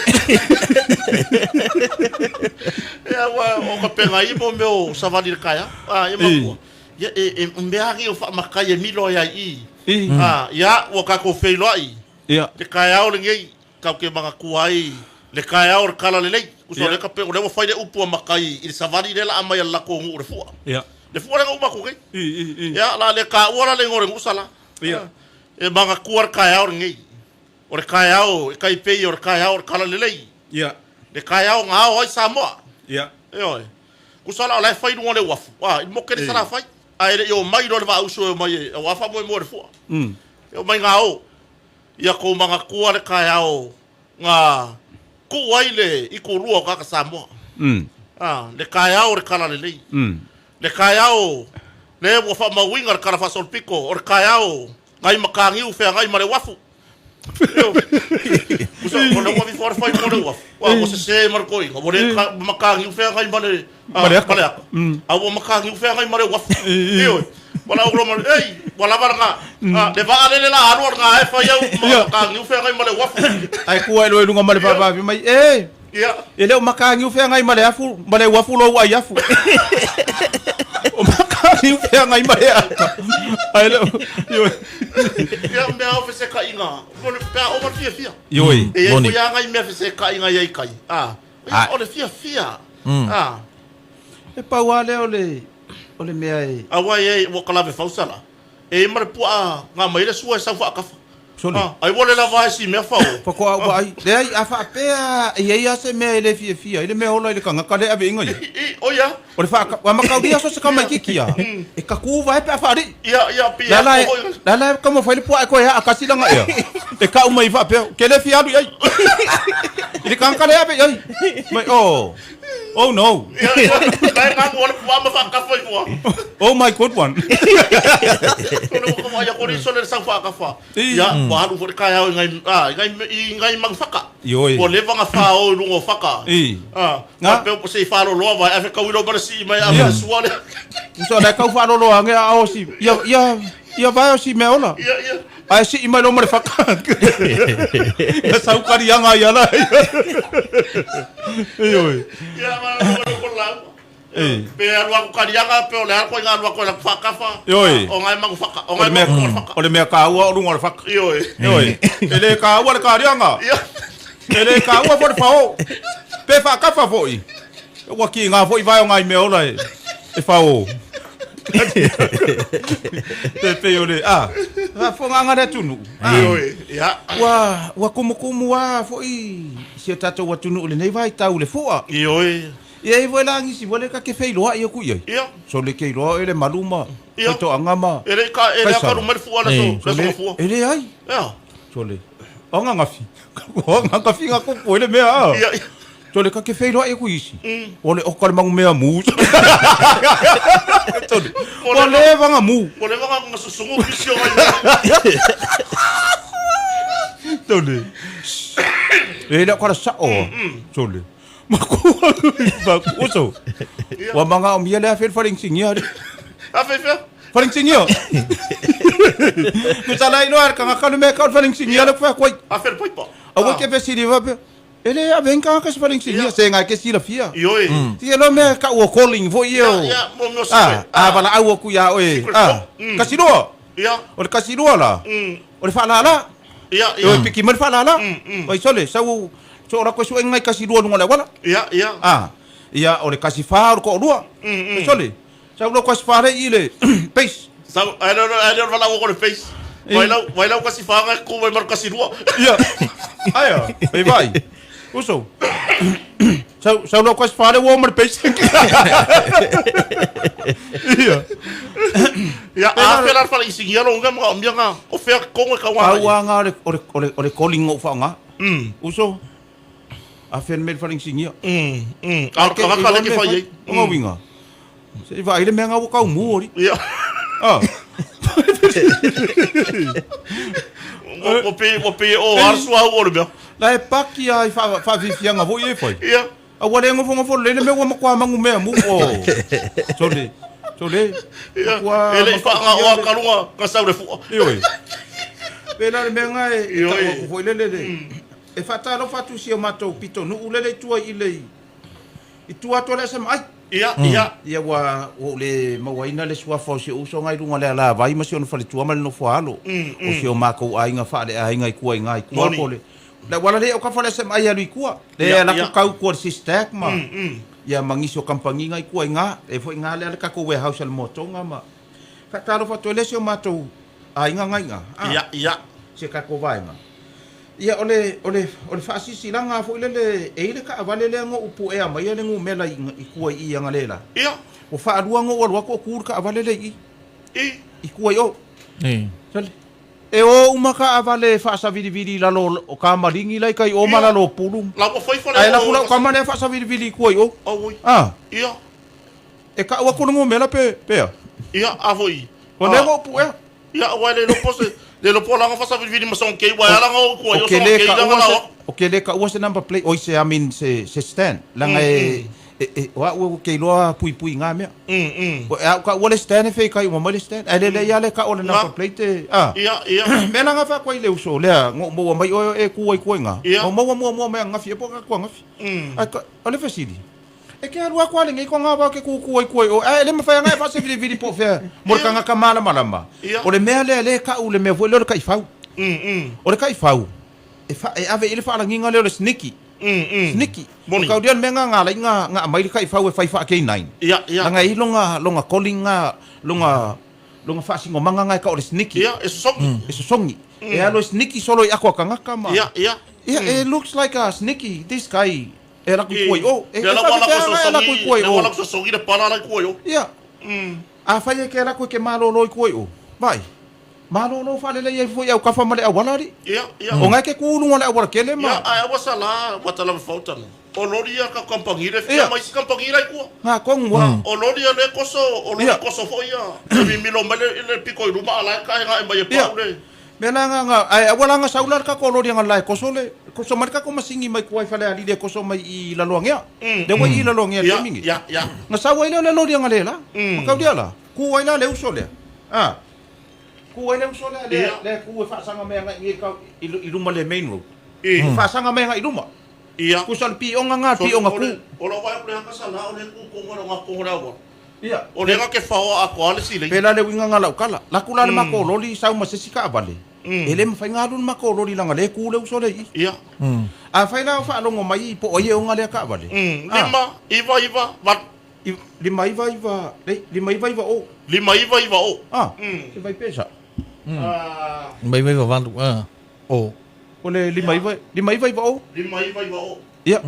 Ia, ua, o ka penga i mo mea o savali le kaea. A, ia makua. Ia, e, e, mea agi o faamakai e milo ai ai i. I. A, ia, ua kākou feiloai. Ia. Le kaeao lenei, kau ke manatua ai le kaeao o le kala lelei. Uso Ia. le ka pe, o lea ua fai le upu a makai i le savali lea la a mai a le latou nuu le fua. Ia. Le fua lea na uma atu nei. I, i, i. Ia, la le kaua la le igoa o le nuu sala. Ia. E manatua le kaeao lenei. O le kaeao e tai pei o le kaeao o le kala lelei. Ia. Le kaeao na ao ai Samoa. Ia. Ioe. Tusa la o la e fai i luga o le uafu. A, i le moke le Salafai. Ae le i omai loa le vaauso e omai e, aua faamoemoe le fua. E omai ga o. Ia kou manatua le kaeao na tuu ai le ikulua o tagata Samoa. A, le kaeao o le kala lelei. Le kaeao le ua faamauina le kala faasolopito o le kaeao nai makagiu feagai ma le uafu. Ioe. Tusa o le ua afe fo le fai i luga o le uafu. Ua sesē ma le toeaina, ua le matagiu feagai ma le Ma le aka. Ma le aka. A ua matagiu feagai ma le uafu. Ioe. Ua lau ma le, ei, ua lava lena. Le vaa lele la alu o lena e fai au matagiu feagai ma le uafu. Ae tu ae loa i luga ma le faavave mai, e, e le o matagiu feagai ma le afu, ma le uafu lou ai afu. O matagiu feagai ma le aka. Ae le o, ioe. Ia, mea o fesetaiga, pe a ova le fiafia. Ioe. E i ai foi lava nai mea fesetaiga i ai kai. Ia, o le fiafia. E pau lava lea o le, o le mea e. Aua e i ai, ua kalave fausa la. E i ai ma le puaa na aumai ai le sua e sau faakafa. Sole. Ai ua le lava ai si mea fao. Faatoa ou vaai. Leai, a faapea e i ai lava se mea e le fiafia ai le mea ola i le tagata lea e ave i ia. I, o ia. O le faaka, ua mataulia so se tamaititi a, e tatu vae pe a faalii. Ia, ia, pi La la e, la la e taumafai le puaa e toe aa tasi lana ea. E kau mai faapea, ou te le fia alu i ai. I le tagata lea e ave i ai. Mai, oh, oh no. Ia, ia, la e gamu le puaa ma faakafa i fua. Oh my good one. Sole ua kawai a kori sole le sau faakafa. Ia, ua alu foi le taeao i ngai, i ngai, i ngai manu faka. Ioe. Ua leva na fao i luga o faka. I. Nga. Faapea se i faaloloa vae, ae fetau i lou ma le sii mai ave le sua lea. Uso o la e tau faaloloa ane a o si, ia, ia, ia vae o si mea ola. Ia, ia. Ae sii mai loa ma le faka. Ia sau kaliaga ai ala. Ioe. Ia, ma ma ko lau. Pe alu aku kaliaga, pe o le a le koiga alu aku e laku faakafa. Ioe. O ngai magu faka, o ngai magu o le faka. O le mea taua o luga o le faka. Ioe. Ioe. E le taua le kaliaga. Ia. E le taua foi le fao. Pe faakafa foi. Ua kiga foi vae o ngai mea ola e, e fao. Pe pei o le, a, faafofogaaga le atunuu. Ioe. Ia. Ua, ua kumukumu lava foi si o tatou atunuu i lenei vaitau i le fua. Ioe. E i ai foi la nisi ua le ta te feiloai atu i ai. Ia. Sole ke iloa oe le malu ma Ia. faitoaga ma E le i ka, e le Kaisara. akalu mai le fua le aso, le aso gafua. E leai. Ia. Sole. O gagafi. O gagafi ga kupu ai le mea a. Ia, ia. Sole ka te feiloai atu i isi. O le oka le magu mea mu. Sole. Ua leva ga mu. Ua leva ga susugu pisi o ngai mea. Sole. E le o kala sao. Sole. Makua uso. Ua magaomia le afe le faleigisigia le. Afe fea? Faleigisigia. Tusa la iloa le tagata le mea e tau le faleigisigia le ku fai atu ai. Afe le paipa. Aua e te fesili faapea, e le ave ai ni tagata i se faleigisigia, se ga e te silafia. Ioe. Sia loa mea e tau o calling foi ia o. Ia, mo mea o secret. A valaau atu ia oe. Kasi lua. Ia. O le kasi lua la. O le faalala. Ia, E o ia. e piki mai le faalala. Ai sole, sau so o latou suega i kasi lua luga o le auala. Ia, ia. A, ia o le kasi fa o le toalua. Ai sole, sau lau kasi fa lea i le base. Sau, ae le ae le o le valaau o le base. Vai lau, vai lau kasi fa ngai ku mai ma le kasi lua. Ia. Aia, e vai. Uso. Sau sau lau kasi fa lea ua o ma le base. Ia. Ia, a fea la le faleisigia lou ga manaomia ga, o fea tonu e tau agai. Pau lava ga o le, o le, o le, o le calling na ou faaaoga. Uso, a fea le mea i le faleisigia. A o le tagata lea e te fai ai. O ga uiga, se i vaai le mea ga ua tau mu alii. Ia. Ah. Ua pei, ua pei e o lava le suauu o le mea. La e paki lava i faafiafiaga foi ia e fai. Ia. A ua le nofonofo lelei le mea ua matua magu mea mu o. Sole. Sole. Ia, Matua e le i faagaoa matautia le- kaluga ka sau le fua. Ioe. Pei la le mea lena e e Ioe. tau atu foi lele le. E faatalofa atu i si o matou pitonuu lele i tua i le i tua atu o le SMI. Ia, ia. Ia ua ua ou le mauaina le suafa o si ou uso ngai luga o le alavai ma si ona faletua ma le nofoaalo. O si o matou aiga faaleaiga i tua i ina i tua Moni. po o le Le auala lea o ka fale SMI alu i tua. Le Ia, ala ia. ku kau kua le Sistag ma ia ma nisi o kamupani nga i kua i nga. E foi nga lea le tatou warehouse a le Motoga ma faatalofa atu ai le si o matou aiga nga i nga. Ah, Ia, ia. si o tatou vaega. Ia o le o le o le faasisilaga foi lele e i le taavale lea na ou puea maia le numera i i tua i i analeila. Ia. Ua faalua na ou alu atu o tu le taavale lea i i. I. I tua i o. I. Sole. E o uma taavale e faasavilivili i lalo o kamaligi la i kai o ma lalo o pulu. La ua fai fale Ae lafu lau kama lea faasavilivili i tua i o. Auoi. Ah. Ia. E kau atu le numera pe, pe a? Ia, a foi. O lea ua ou puea. Ia, aua e le iloa po se, Le lo po langa fa sa vili ma song kei wa ala ngo ko yo song kei la la. O ke le ka ua se number plate oi se I mean se se stand langa e e o au ke iloa pui pui ngā mea. O au ka ua le stand e fei kai uma mai le stand. Ai le le ia le ka o le number plate e a. Ia ia. Mea la ngā wha koe i le uso lea ngo maua mai oe e kua i kua i ngā. Ngo maua mua mua mai ngafi e po ka kua ngafi. Ai ka o le fesili. E ke alu aku ale ngei ko ngā wau ke kūkū ai kua i o. Ai le mawhai anga e whase vili vili po whea. Mo le kangaka malamalama. O le mea lea le ka u le mea fue le o le kai whau. O le kai whau. E, wha, e ave i le whaalagiga lea o le sneaky. Sneaky. Moni. O kaudia le mea nga nga lai nga nga aumai le taifau e fai faa K9. Ia, ia. Langa i longa longa calling nga longa longa faasinomaga nga e ka o le sneaky. Ia, e sosogi. E sosogi. E alo e sneaky solo i ako a kangaka ma. Ia, ia. Ia, it looks like a sneaky this guy e ala ku i kua i o. E Lea la ua ala faafefea nga e ala ku i kua i sosogi, lea o. ua ala ku sosogi le pala ala i kua i o. Ia. Afai e ke ala ku e ke malolo i kua i o. Vai. Malolo faalelei ai foi aukafa ma le auala alii. Ia, ia. O ngae ke ku luga o le auala kele ma. Ia, ae aua sa la, ua tala ma fautano. O lori ia ka kampangi le fia Ia. ma isi kampangi la i kua. Nga kong ua. O lori ia le koso, o lori Ia. koso foi ia. E mimilo mai le, le piko i luma a la e kae nga e mai e Ia. pau le. Mea la nga nga, ae aua la nga sau la le kako lori nga lae koso le, koso mai le kako masingi mai kua i fale alii le koso mai i Laloangea. Le ua i Laloangea Ia, le mingi. ia, ia. Nga sau ai lea o le lori nga le la. Ma kaulia la. Ku ai la le uso lea. Ah. Ku ai le uso lea, lea, Ia. lea ku e faasaga mai agai i kau i, i luma le main road. I. Faasaga mai agai i luma. Ia. Ku sa le pionga nga, pionga O ku. le, o lo vai o le haka sa la, o le ku kongo le nga kongo le awa. Ia. O le nga ke whaoa a koa le silei. Pela le uiga nga lau kala. Laku la le mako loli sau ma se si kaavale. E le mawhai ngā luna mako loli langa le ku le uso le i. Ia. A whai la o whaalongo mai i po o ie onga lea kaavale. Lima, iva, iva, valu. I, lima iva iva, le, lima iva iva o. Lima iva iva o. Ah, se vai pesa. Mai mai valu a. O. O le lima iva, lima iva iva o. Lima iva iva o. Ia.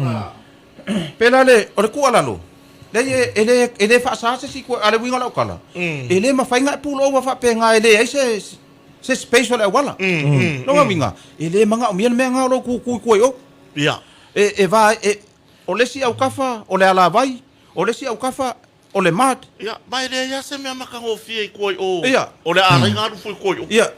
Pela le, o le kua lalo. Le e, e le, e le whaasa se si kua, a le winga lau kala. E le mawhainga e pulo ua whapenga e le ai se, se space o le awala. Longa winga, e le manga o mia le mea ngā lo ku ku kua i o. Ia. E, e va, e, o le si au kafa, o le alavai, o le si au kafa, o le mat. Ia, mai le ia se mea makangofie i kua i o. Ia. O le ārai ngā rufu i kua i o. Ia.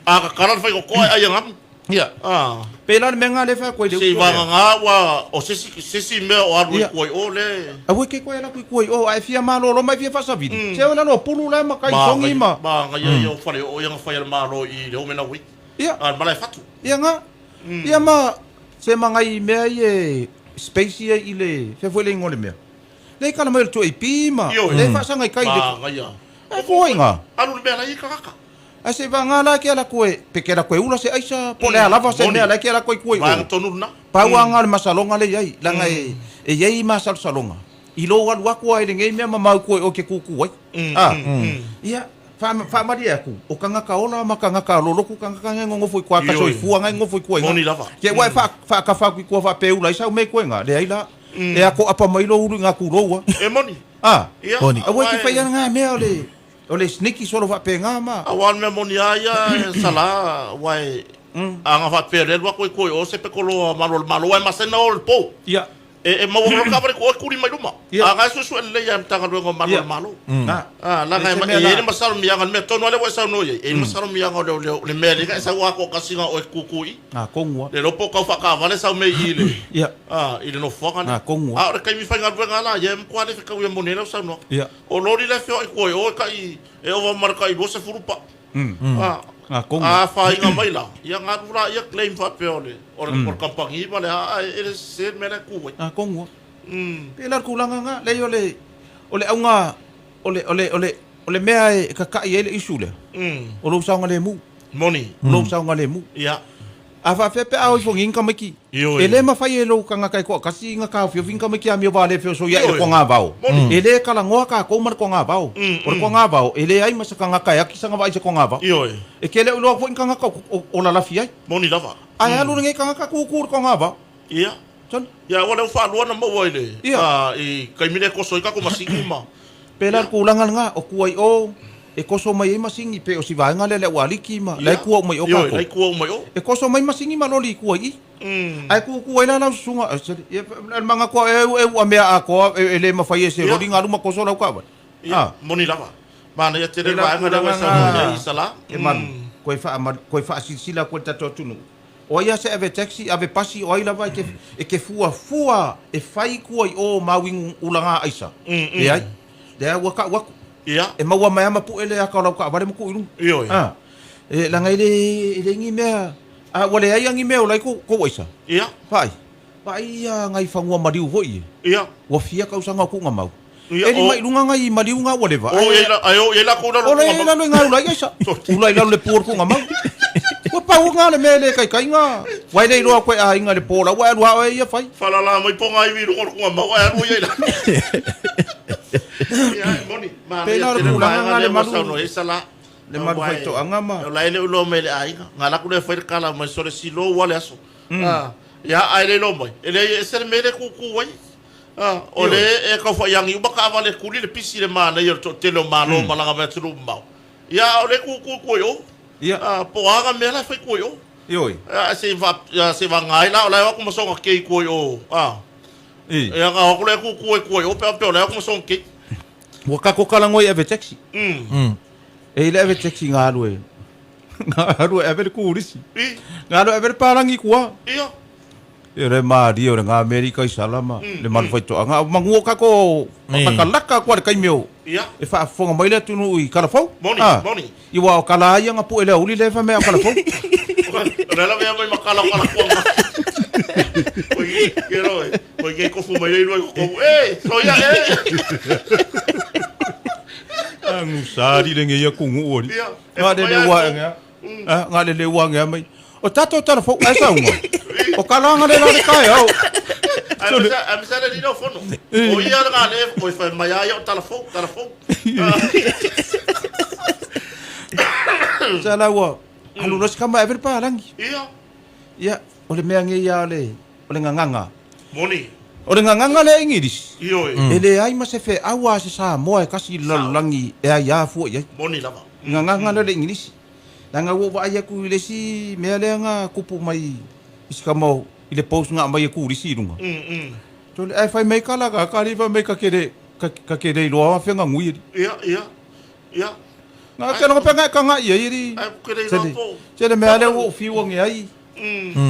A ka kara le whai ko koa e ai ngamu. Ia. Ah. Pela le mea ngā le wha kua i le Se i uso wanga lea. ngā ua, o sesi, sesi mea o aru i Ia. kua i o le. A ue ke koe ala kui kua i o, a e fia malolo mai fia whasavili. Se o lalo pulu la ma kai songi ma. Ma nga ia ia o whare o ia nga whai ale māro i le omena ui. Ia. A malae fatu. Ia ngā. Ia ma, se mangai mea i e space ia i le, fea foi le ingoa le mea. Le kala mai o le tua i pi ma, Ioe. le whaasanga i kai le. Ma nga ia. E kua i ngā. Alu le mea la i kakaka. A se va ngā la ke ala koe, pe ke ala koe ula se aisa, po le alava se Moni. mea la ke ala koe kua i Vaenga o. tonu na. Pau a ngā le masalonga le iai, langa e, e iai masalsalonga. I lo alu aku ai le ngei mea ma mau koe o ke kuku ai. Ah. Ia, whaamari aku, o kangaka ola ma kangaka loloku, kangaka ngai ngongofo i kua kaso i Ioi. fua ngai ngongofo i kua i ngā. Moni lava. Ke wai whaakawha kui kua whapeula, i sau me koe ngā, le ai la, e ako apa mai lo uru i ngā kuroua. E moni. Ah. Ia. Moni. A wai ki whai ana ngā mea o le, o le sneaky solo whape ngā ma. A wan mea moni a ia e sala, wai, a ngā whapea le lua koe koe o se pekolo a malo le malo, wai masena o le pō. Ia. E, e maua ngā kaware ko e kuri mai luma. Ia. A ngā susu e le ia mtanga luenga o malo Ia. le malo. Ngā. Ah, la E ngai se ma mea e la- le masalo mianga le mea tonu ale wa sau no ia. E le masalo mianga o le le le mea le ka sau a ko kasinga o e kuku i. Ngā kongua. Le lopo kau whakawale sau me i le. Ia. Ah, i le no fuanga le. Ngā kongua. A o le kaimi whai ngā ruenga la, ia mkua le whekau ia mone lau sau noa. Ia. O lori le whio i koe, o e kai, e ova mara kai lua se furupa. Ah, Ngā kongua. a whainga mai la. Ia ngā rura, ia claim whapea o le, o le, o le kampangi ma le, a, e le se mea le kuwai. Ngā kongua. Pe la kulanga ngā, le o le, o le aunga, o le, o le, o le, o le mea e kakai e le isu le. O lou saunga le mu. Moni. O lou saunga le mu. Ia. A whaafea pe ao i fongi inga maiki. Ioi. E le mawhai e lou kanga kai koa kasi inga ka whio inga maiki a mio wā le whio so ia e le Ioi. kwa ngā vao. Moni. E le kala ngoa ka kou ma le kwa ngā vao. O le kwa ngā vao, e le ai masa kanga kai aki sanga vai se kwa ngā vao. Ioi. E ke le uloa fo inga ngaka o la lafi ai. Moni lava. Ai alu ngai kanga ka kuku le kwa ngā vao. Ia. Son. Ia, wale o whaalua na maua i le. Ia. Ah, i kaimile koso i kako masingi ma. Pe la kulanga nga o kuai o e koso mai e masingi pe o si vaenga le le ualiki ma le kua mai o Ioi, kako. lai kua umai o. E koso mai masingi ma loli i kua i. Ai ku ku ai la la sunga e, se- e, e, manga koa e e ua mea a koa e, e le mawhai e se Ia. loli ngā luma koso lau kawa. Ia, Ah. moni lava. Mana ia tere Pe la vaenga le kulanga wa sau ngā- ia i sala. E manu. Koe wha, koe whaasilasila atu ai le tatou atunuu. O ai a se ave taxi, ave pasi, o ai lava e te, e te fuafua e fai kua i o ma uigu ulaga aisa. Leai. Lea ua kau atu. Ia. E maua mai a ma pue le aka o lau kaavale ma tuu i luga. Ioe. A. E, laga e le, e leai ni mea, a ua leai a ni mea o lai kou, kou aisa. Ia. Vaai. Vaai ia ngai fanua maliu foi e. Ia. Ua fia tausaga o tuuga mau. Ia, E lima o- i luga ngai maliu nga ua leva. O i ai la, ai o i ai lakou i lalo O o le tuuga mau. lalo i nga ula i aisa. Ula i lalo le pu o le tuuga mau. Ua pau nga le mea le kaikai nga. Wai le iloa koe aiga le po la ua alu hao e ia fai. Falala mai ponga iwi i luga o le tuuga mau ae alu ia i lalo. Ia, e moni. Manaia Pena o le tele tulaga vaega nga le lea ua malu- saunoa ai Sala. Le malu Aua e- faitoaga ma- O la e le o iloa mai e le aiga. Nga laku lea fai le kala mai sole silo ua le aso. Ah, ia, ae le iloa mai. E leai e ese le mea lea e kuku ai. Ah, o le e tau faiagi uma taavale e tuli le pisi i le manaia o le toatele o Malo malaga mai atunuu mamao. Ia, a o le kuku tua i o. Ia. Ah, po o a mea la e fai tua i o. Ioe. Ah, se va se vaga ai la o la e o atu ma soga kei tua i o. Ah. I. Ia, ka o atu lea kuku ai tua i o pe a pe o la e o atu ma soga kei. Ua kako kala ngoi ave taxi. E ile ave taxi ngā alue. Ngā alue ave le kurisi. I. Ngā alue ave le palangi kua. Ia. E le marie o le ngā Amerika i Salama, le malu faitoaga. A manu o kako whakakalaka kua le kaimi o. Ia. E whaafonga mai le atunuu i Kalafou. Moni, Ah. moni. I wa o kala ai nga pu e le uli le whamea o Kalafou. O le la mea mai makala o kala kuanga. Oi, ke roe. Oi, ke kofu mai le ilua i kokou. E, soia, e. Angu sari le ngeia kungu ori. Ia. E Ngā le le whamea ua e ngea. Ah, ngā le le ua ngea mai. O tatou Kalafou, ai saunga. O kalanga le la le kai au. Ai misa, ai misa le lino fono. O ia le ngā le, o i whai mai ai o talafou, talafou. Sa la ua. Alu lo sikama e pa langi. Ia. Ia, o le mea ngeia o le o le nganganga. Moni. O le nganganga le Ingirisi. Ioe. E le ai ma se fe aua se Samoa e kasi lalolagi e ai a fua i ai. Moni lava. Nganganga le Ingirisi. Langa ua vaai atu i le isi mea lea nga kupu mai i sikama o i le post nga mai e kurisi i lunga. Tole ai fai mai kala ka kali fai mai ka kere ka ka kere iloa wa fenga ngui eri. Ia, ia. Ia. Nga ke longa penga ka nga ia eri. Ai kere iloa po. Tele mea lea ua fiu nge ai.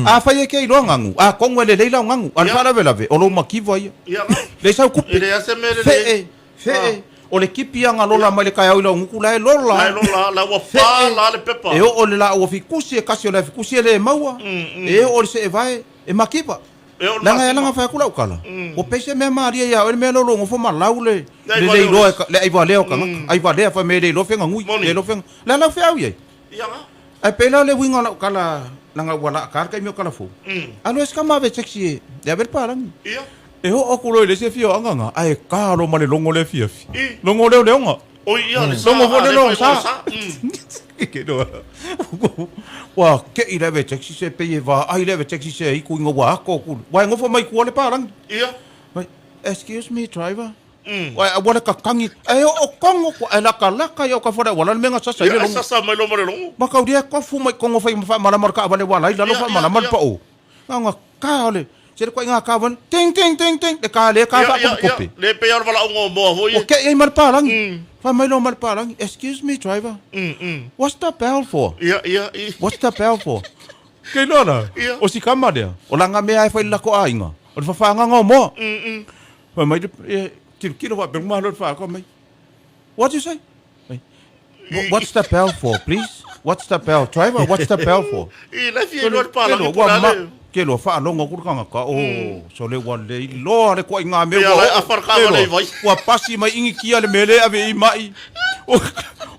A fai e ke iloa ngangu. A kongo e le leila o ngangu. A le whaalawe lave. O lo makiva ia. Ia nga. Le sau kupi. E le ase mea le Fe e. Fe e. O le kipi anga lola mai le kai au i lau nguku la e lola. La e lola, la ua Fe pa, e. la le pepa. E o o le la ua fikusi e kasi o le fikusi e le maua. E o o le se e vae e makiva. E o le Langa e masima. langa whai aku lau kala. O pese mea maria ia, o le mea lolo ngofo ma lau le Le le aivalea le iloa o e ka- le aivalea o kangaka. Aivalea whai me le iloa whenga ngui. Moni. Le iloa whenga. La lau wheau iai. Ia nga. Ai pela le winga lau kala langa ua la kala kai meo kala fou. Alo e sika mawe taxi e. Le abel palangi. Ia. E ho o kulo i le se fia o anganga. Ai ka ro ma le longo le fia fi. I. Longo leo leonga. O ia le sa. Longo fo le a longo fai sa. o sa. Ke noa. Wa ke i lewe taxi se pe e va ai lewe taxi se i ku inga wa ako ku. Wa ngofo mai ku le palangi. Ia. Mai, excuse me driver. Wa wa le kakangi. E o o kongo ku e laka laka ia o ka fora wala le menga sasa i le Ia, longo. sasa mai lo ma le longo. Makau dia kofu mai kongo fai ma mala mar ka wale wala i lalo Ia, fa ia, mala mar ia. pa o. Nga ka ole. Se ko nga ka wan ting ting ting ting le ka le ka Ia, fa ia, ko ia. kope. Le pe ia o le valaunga o moa foi. O ke i mar pa langi. Fa mai lo mar pa langi. Excuse me driver. What's the bell for? Ia, ia, i. What's the bell for? Ke lola. Ia. O si kama lea. O langa mea e fai lako ainga. O le whawhanga ngā moa. Fai mai le tiro kilo wa pelu malo le wha mai. What do you say? Mai, "What's the bell for, please? What's the bell? Driver, what's the bell for? I le fia iloa le palangi po Ua le ma ale. ke loa whaalongo kuru kanga ka o so le wa le loa le kua i ngā mea Ia, ua lai, o- a wharaka ke wale loa, i vai. Ua pasi mai ingi kia le mele ave i mai. O,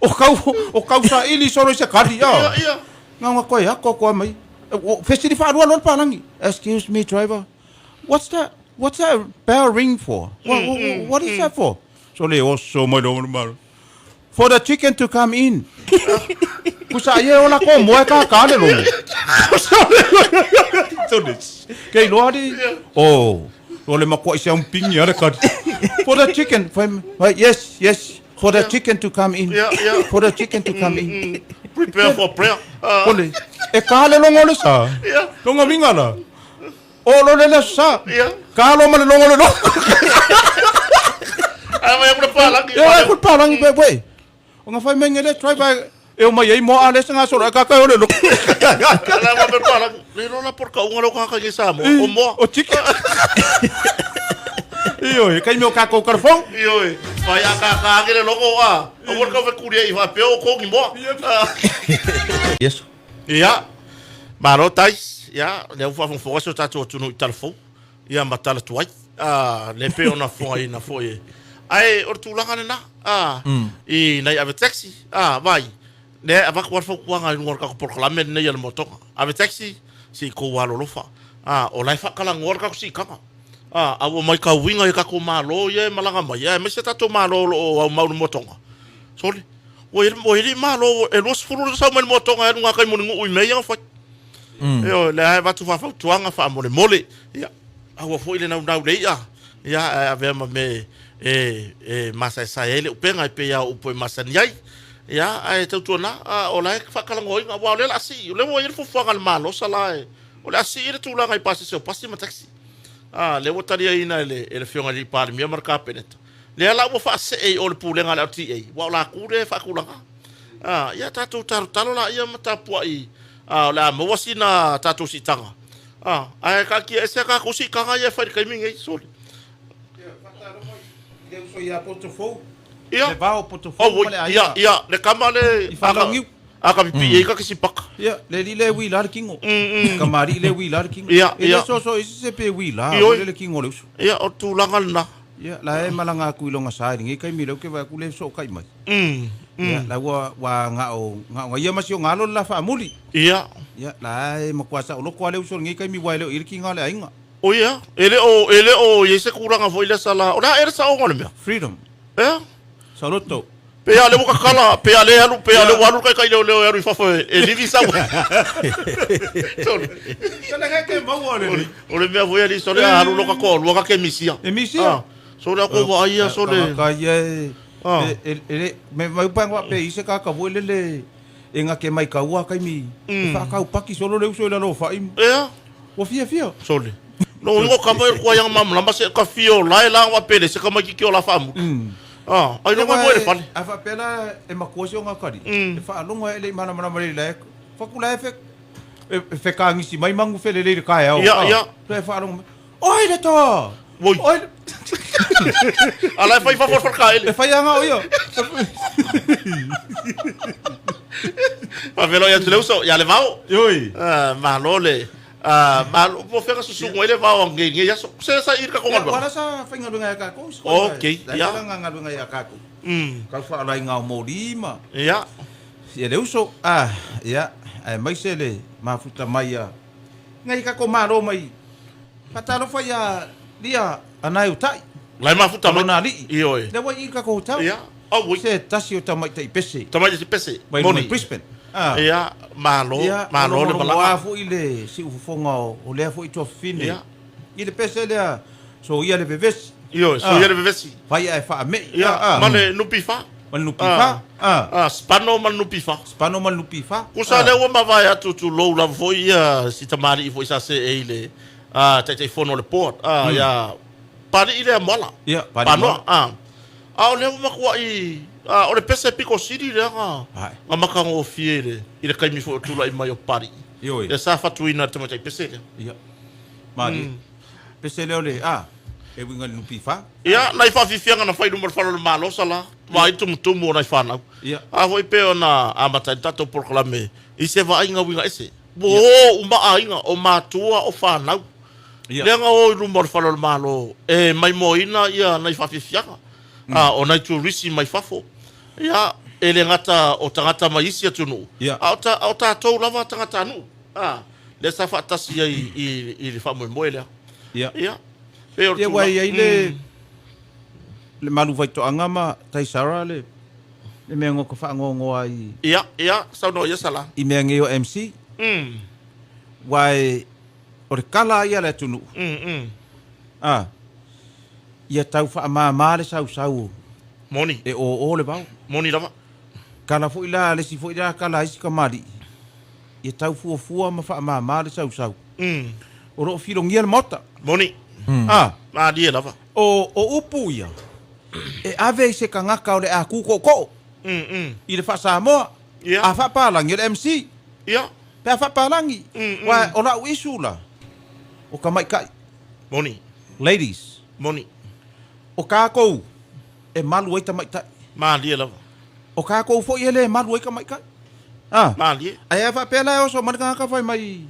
o kau, o kau sa ili solo i se kari. Ia, Ia. ia. Ngā ngā koe ako koe mai. O, Fesiri whaarua loa le palangi. Excuse me, driver. What's that? What's that bell ring for? What is that for? So le oso mai lo malo. For the chicken to come in. Kusa ie o la ko moe ka ka le longo. So le ke loa di. Oh, o le makua i se pingi ara ka. For the chicken, for, yes, yes. For the chicken to come in. Yeah, yeah. For the chicken to come in. Prepare for prayer. Ah, Ole, e ka le longo le sa. Ia. Longo minga la. O lo le le sa. Ia. Ka lo ma le longo le longo. Ai mai aku le palangi. Ia, ai ku palangi pe we. O nga fai mai ngele driver E o mai ai moa a le se gasolo ai kaka e o le loko. Ala wa me pala, le lola por ka unga lo ka ka sa mo, o moa. O tiki. Ioe, kai meo kākou kalafong. Ioe, vai a ka ka ake le loko a. O mo ka fe kuri i fa pe o kongi moa. Yes. Ia. Malo tais, ia, le ufa fo fo so tatu atunuu i talafou. Ia ma tala tuai. A le pe ona fogaina foi e. Ae o le tulaga lena, a, i nai ave taxi, a, vai, lea e avatu lava le fautuaga i luga o le tatou polokalame lenei a le Motoga. Ave taxi, se i tou alolofa, a, o la e faatalanoa le tatou siitaga. A, a ua maitauina i tatou Malo ia e malaga mai, aemaise tatou Malo o lo o aumau i le Motoga. Sole, ua i ai alii Malo e 20 le sau mai le Motoga e alu gatai Mulinuu i mea ia na fai. Ioe, lea e avatu faafautuaga faamolemole, ia, aua foi le naunau i le i'a, ia, ae avea ma mea e, e masaesae ai le upega e pei lava o upu e masani ai. Ia, ae tautuana, a, o la e faatalanoaina, aua o lea o le a sii, o lea ua i ai le fuafuaga a le Malo sa la e, o le a sii le tulaga i pasese o pasi ma taxi. A, lea ua taliaina e le, e le Afioga i le Palemia ma le Kapeneta. Lea la ua faasee i o le Pulega a le LTA, aua o latou lea e faatulaga. A, ia tatou talotalo laia ma tapuai, a, o le a maua sina tatou siitaga. A, ae taatia ese a tatou siitaga ia e fai i le taimi lenei, sole. Ia, faatalofa i le uso ia Potofou, Ia. le vao Potofou ma le aiga. Ia, ia, le kama le I Falauniu. A ka pipii ai ka kisipaka. Ia, le alii le uila le kingo. Kamali'i le uila le kingo. Ia, E le ia. soso isi se pe uila, Ioi. le kingo o le uso. Ia, o le tulaga lena. Ia, la e malaga atu i lona sa i lenei taimi lea ou te vaai atu le sootai mai. Ia, la ua ua gao gao ia ma si o galo le la faamuli. Ia. Ia, la e matua saoloto lava le uso i lenei taimi aua e le o i ai le kiga o le aiga. O ia, e le o, e le o i ai se tulaga foi lea sa la, o le a ea le saoga o le mea? Freedom. Ea? Saoloto. Pe a le ua kakala, pe a le alu, pe a le ua alu le taitai leoleo e alu i fafo e livi sau. Sole. Sole ka ke maua le ni. O le mea foi alii sole a alu loka toalua ka ke misia. E misia. Ah, sole a ko vaai ia sole. Ka ia e Ah. e e me mai pa ngwa pe ise ka ka voi le le e nga ke mai kaua kai mi. E whakau paki solo le uso i lalo whai. Ea. Ua fia fia. Sole. No ingo ka mai kua yang mam lama se ka fio la e la wa pele se ka mai ki o la fa mu. Ah, ai no mai le fale. A fa pela e makua si o ngā kari. E whaalongo e le i mana mana mare la e. Whakula e fe e whekaangisi mai mangu whele leire kai au. Ia, ia. E whaalongo mai. Oi le toa! Oi. Oi! Ala e fai fa fa ka ele. E whai anga o ia. Fa velo ia tu le uso, ia le vao. Ioi. Ah, malo le. Ah, malo po feka susungo ele vao nge nge ia so. Se sa ir ka konga. Wala sa whainga lunga ia kākou. Okay, ia. ia. La ngā lunga ia kākou. Kau whaalai ngā o mōri ma. Ia. Ia le uso. Ah, ia. Ai mai se le mafuta mai ia. Ngai kako malo mai. Whatalofa ia lia anai utai. Lai mafuta mai. Lona ali'i. Ioe. Le wai i kako tau. Ia. Oh, ui. Se tasi o tamaitai pese. Tamaitai pese. Mai Moni. mai Brisbane. Ah. Ia, malo, Ia, malo le malaga. malaga. foi le si ufofoga o lea foi tuafafine. Ia. I le pese lea, so ia le vevesi. Ioe, so Ah. ia le vevesi. Fai ae faamei. Ia, Ah, ah. ma le nupifa. Ma le nupifa. Ah. Ah, spano ma le nupifa. Spano ma le nupifa. Kusa lea ua mavae atu tulou lava foi ia si tamalii foi sa seei i le ah, Taitaifono o le board. Ah, ia Pali'i lea Moala. Ia, Pali'i Panoa. Moala. Ah. A o lea ua matua'i ah, o le pese piko sili lea na Ai. na matagofie i le i le taimi foi o tula'i mai o Pali'i. Ioe. Ia sa fatuina e le tamaitai pese lea. Ia. Malie. Pese lea o le, ah, e uiga i le nupifa. Ia, nai faafiafiaga na fai i luma o le fale o le Malo sa la, vaai tumutumu o nai fanau. Ia. A foi pei ona amata ai le tatou polokalame i se vaaiga uiga ese. Ua o uma aiga, o matua, o fanau. Ia. Lea na o i luma o le fale o le Malo e maimoaina ia nai faafiafiaga, a o nai turisi mai fafo. Ia, e le gata o tagata mai isi atunuu, Ia. a o ta, a o tatou lava tagatanuu, a, lea sa faatasi ai i, i le faamoemoe lea. Ia. Ia, pei o le Ia, ua tulaga. i ai le, le malu faitoaga ma Taisara le, le mea goka faanoanoa i, Ia, ia, saunoa ia Sala. i mea nei o MC. Ua e, o le kala ia le atunuu. Ah, ia tau faamāmā le sausau Moni. e ō le vao. Moni lava. Kala foi la, le isi foi la kala ai si kamali'i. Ia tau fuafua ma faamāmā le sausau. O loo filogia le maota. Moni. Ah, Malie lava. o, o upu ia, e ave i se kangaka o le a kūkoʻokoʻo i le faasamoa. Ia. A faapalagi o le MC. Ia. Pe a faapalagi. Mm, mm. Uae o la'u isu la, o tamaita'i. Moni. Ladies. Moni. O kākou e malu ai tamaita'i. Malie lava. O kākou foi e lē malu ai tamaita'i. A. Malie. Ae a faapea la e oso mai le tagata fai mai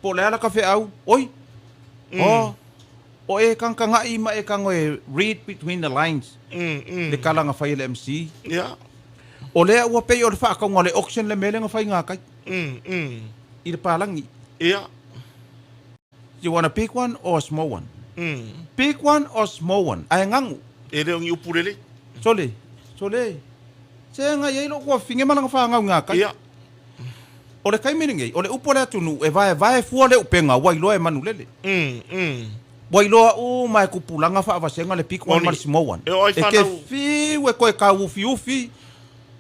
po o le a laka feau, oi, o, o e kagakaga'i ma e tago e read between the lines le tala na fai e le MC. Ia. O lea ua pei o le faatauga o le auction le mea lea na fai gakai i le palagi. Ia. You want a big one or a small one? Big one or small one? Ae gagu. E le o ni upu lelei. Sole, sole, se agai ai lou tuafafine ma lana fanau i gakai. Ia. O le taimi lenei, o le upu a le atunuu, e vaevae fua le upega ua iloa e manulele. Ua iloa uma e tupulaga faavasega le big one ma le small one. E oo ai E te fanau. fiu e toe tauufiufi,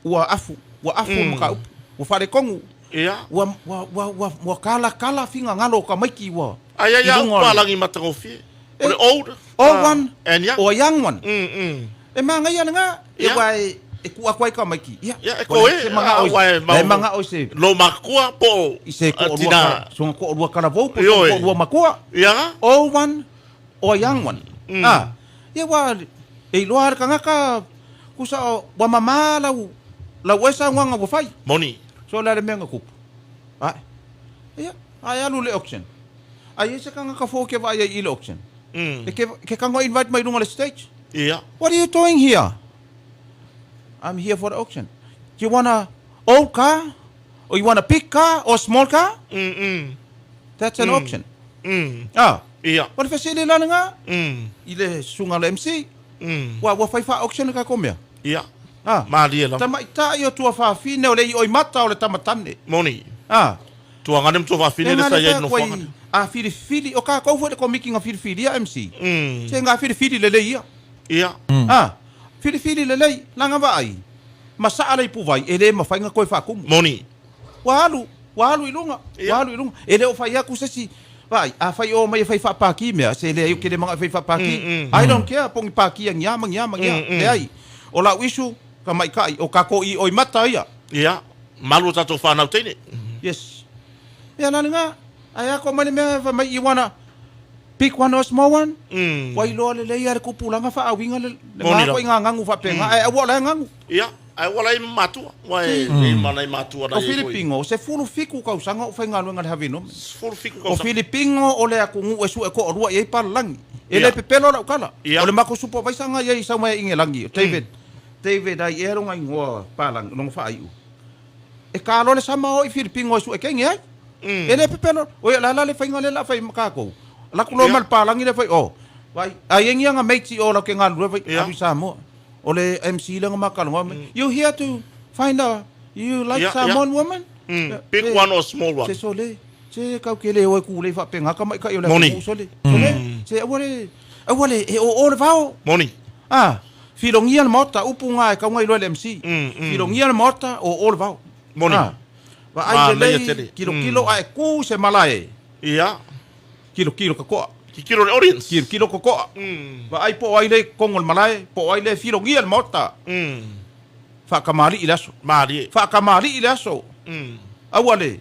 ua afu, ua afu le mataupu, ua faaletonu, Ia. ua, ua, ua, ua, ua kalakala finagalo o tamaiti ua Ai ai i a luga o le. palagi matagofie. O le old. Old one And young. or a young one. E manaia lena, e Ia. ua e, e tuu atu ai tamaiti. Ia, Ia, e ua leai koe, se manao i, ua e leai mau- manao i se. Lo makua po o I se toalua tina. kala, soga toalua kalavou po o Ioe. toalua matua. Ia. Old one or a young one. A, ia ua e iloa lava le tagata tusa o ua mamā lau lau oe saunoaga ua fai. Moni. So o le a le mea na tupu? Ae. Ia, ae alu i le auction. Ai e se tagata fou ke vaai ai i le auction. E ke ke tago invite mai i luga o le stage. Ia. What are you doing here? I'm here for the auction. Do you want a old car? Or you want a big car or a small car? That's an auction. Ah. Ia. O le fesili la lena i le susuga a le MC. Ua, ua fai faa-auction le tatou mea. Ia. Ah. Malie lava. Tamaitai o tuafafine o le ioimata o le tamatane. Moni. Ah. Tuagane ma tuafafine le sa i ai i le nofoaga. A filifili, o kākou foi le komiti na filifilia MC. Se nga filifili lelei ia. Ia. Ah. Filifili lelei, lana vaai. Masaa le ipuvai, e le mafai ona toe faatumu. Moni. Ua alu, ua alu i luga, ua alu i luga. E le o fai atu se isi, vaai, afai o omai e fai faapaki mea, se leai ou te le manao e fai faapaki. I don't care po o ni paki a ni a ma ni a ma ni a. Leai. O lau isu, ka maikaʻi, o kākou i oi mata ia. Ia, malu o tatou whanau teine. Yes. Mea la lena, ae a koa mai le mea fai mai you wanna big one or small one? Ua iloa lelei a le tupulaga faauiga le Moni lena koe i lava. ngā gagu faapena, ae aua o la e gagu. Ia, ae ua lai matua, ua e nei ma nai matua O nai e koe. Filipino, 17 tausaga o faigaluega i le Harvey Norman. 17 O tausaga. Filipino o le atunuu e sue toalua i ai palalagi. E le Ia. pepelo lau tala. Ia. O le matou supervisor na i ai sau mai i Ingelagi, o David, David ai ea lona igoa palalagi, lona faaiu. E ka loa le sama o i Filipino e sue kenge ai. E le pepelo, oi o le a la le faiga lea o le a fai ma kākou. Alu atu loa ma le palagi lea fai, oh, vai, ai e ngia nga mates i o lau ke galulue fai, alu i Samoa. O le MC lea na ma talanoa mai, you here to find a, you like Samoan woman? Big one or small one? Se sole, se kau ke le o e kūlei faapena ka maikaʻi o le Moni. atunuu sole. Sole, se aua le, aua le, e oo le vao. Moni. Ah, filogia le maota, upu ngā e kauga iloa e le MC. Filogia le maota, oo le vao. Moni. Ah, vaai Manaia lelei, tele. kilokilo ae ku se malae. Ia. Kilokilo ka koa. Kikilo le audience. Kilokilo ka koa. Vaai po o ai le kongo le malae, po o ai le filogia le maota. Faakamali'i le aso. Malie. Faakamali'i le aso. Aua le,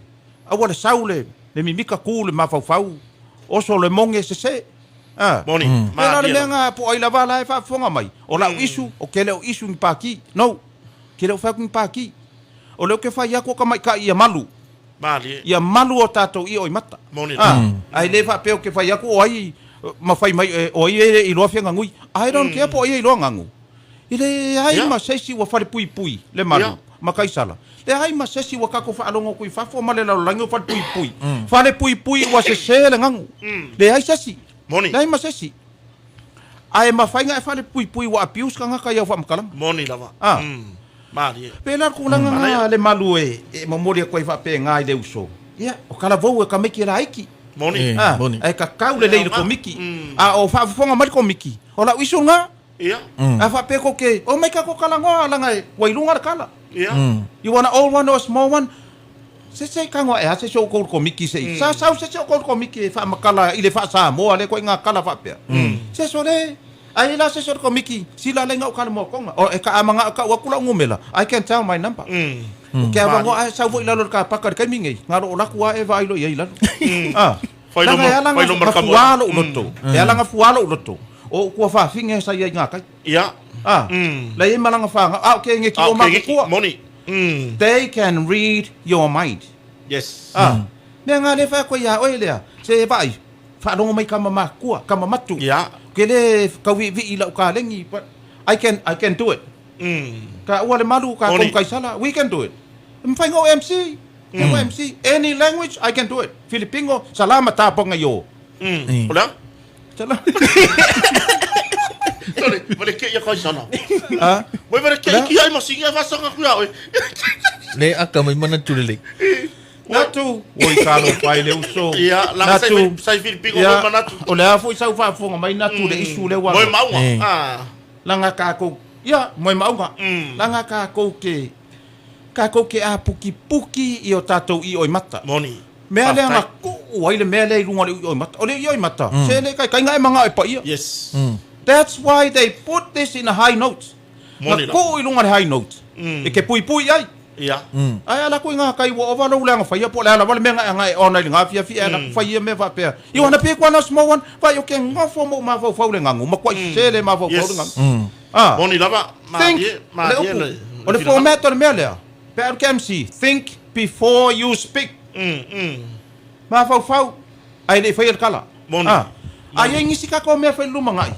aua le sau le, le mimika ku le mafaufau. Oso le moge sese. Ah. Moni. Pēlā le Malie mea lava. nga po o ai lava la e faafofoga mai. O lau isu, o ke le o isu ni pākī. No. Ke le o fai atu ni pākī. O lea ou te fai atu o ka maikaʻi ia malu. Malie. Ia malu o tatou io i mata. Moni Ah, lava. ae le faapea ou te fai atu o ai ma fai mai o ai e iloa fiagagui. I don't care po o ai e iloa gagu. I leai Ia. ma se isi ua falepuipui le malu Ia. ma Kaisala. Leai ma se isi ua tatou faalogo atu i fafo ma le lalolagi o falepuipui. Falepuipui ua sesē le gagu. Leai se isi. Moni. Leai ma se isi. Ae mafai ona e falepuipui ua abuse tagata i au faamatalaga. Moni lava. Ah. Malie. Pēlā le tulaga na le malu e e momoli atu ai faapena i le uso. Ia, o kalavou e tamaiti e laiti. Moni. Eh, Ah, moni. ae kakau lelei i le komiki. A o faafofoga mai le komiki, o lau isu lena. Ia. A faapea ko ke, o mai kako kalagoa langa e ua i luga le kala. Ia. You want an old one or a small one? Se se kagoa e a se se o kou komiki se i. Sa sau se se o kou komiki e faamakala i le faaSamoa le koe ngā kala faapea. Se so le, Ai la se isi o le Komiti, sila le gau ka le moakonga. O e ka amanga ka ua kula ngumela. I can tell my number. O ke ava ngoa sau foi lalo le ka paka le kaimi nei. Ngalo o laku a e vai lo i lalo. Ah. Fai Langa lo e ala fai lo nga marka mo. fualo u loto. E ala nga fualo u loto. O kua whawhinga e sai ai ngā kai. Ia. Ah. La i malanga whanga. Ah, okay, nge ki Ah, o okay, mako ngeki, kua. Moni. They can read your mind. Yes. Ah. Mea ngā le whai koe ia oe lea. Se vai. Whaarongo mai ka mama kua, ka mamatu. Ia. Ke le kauwi vi i lau ka lengi, but I can do it. Ka ua le malu, ka Moni. kong kaisala, we can do it. Mwhai ngō MC. Ngō MC. Any language, I can do it. Filipino, salama taponga yo. O lea? Salama. Sorry, vale ke ia kai sana. Ah. Wai vale ke Lea? ki ai masingi ai fasanga kuia oi. Le aka mai mana tule le. Natu. Oi kalo pai le uso. Ia, langa sai Natu. sai Filipino Ia, mo manatu. o le afu i sau faafofoga mai natu le isu le Moi ua maunga. Eh. Ah. laga kākou ia moe maauga laga kākou ke kākou ke apukipuki i o tatou i'o i mata Moni. mea lea Faafetai. na kuu ai le mea lea i luga o le i'o i mata o le i'o i mata se le kaikaiga e magao e paia. Yes. That's why they put this in a high note. Na Moni la. kuu i luga le high note e ke puipui ai. Ia. Ai ala ko ngā kai wa ova lo langa whaia po le ala wale me ngai ngai ona i ngā fia fia ala whaia me wha pea. I wana pe kwa na small one whai o ke ngofo mo ma fau fau le ngangu ma kwa i sele ma fau fau le Yes. ngangu. Ah. Moni lava. Ma Think. ie, ma Le ie upu. le. O le format o le mea lea. Pe aru ke MC, think before you speak. Ma fau fau ai le whaia le kala. Moni. Ah. Ai e ngisi ka ko mea whai luma ngai.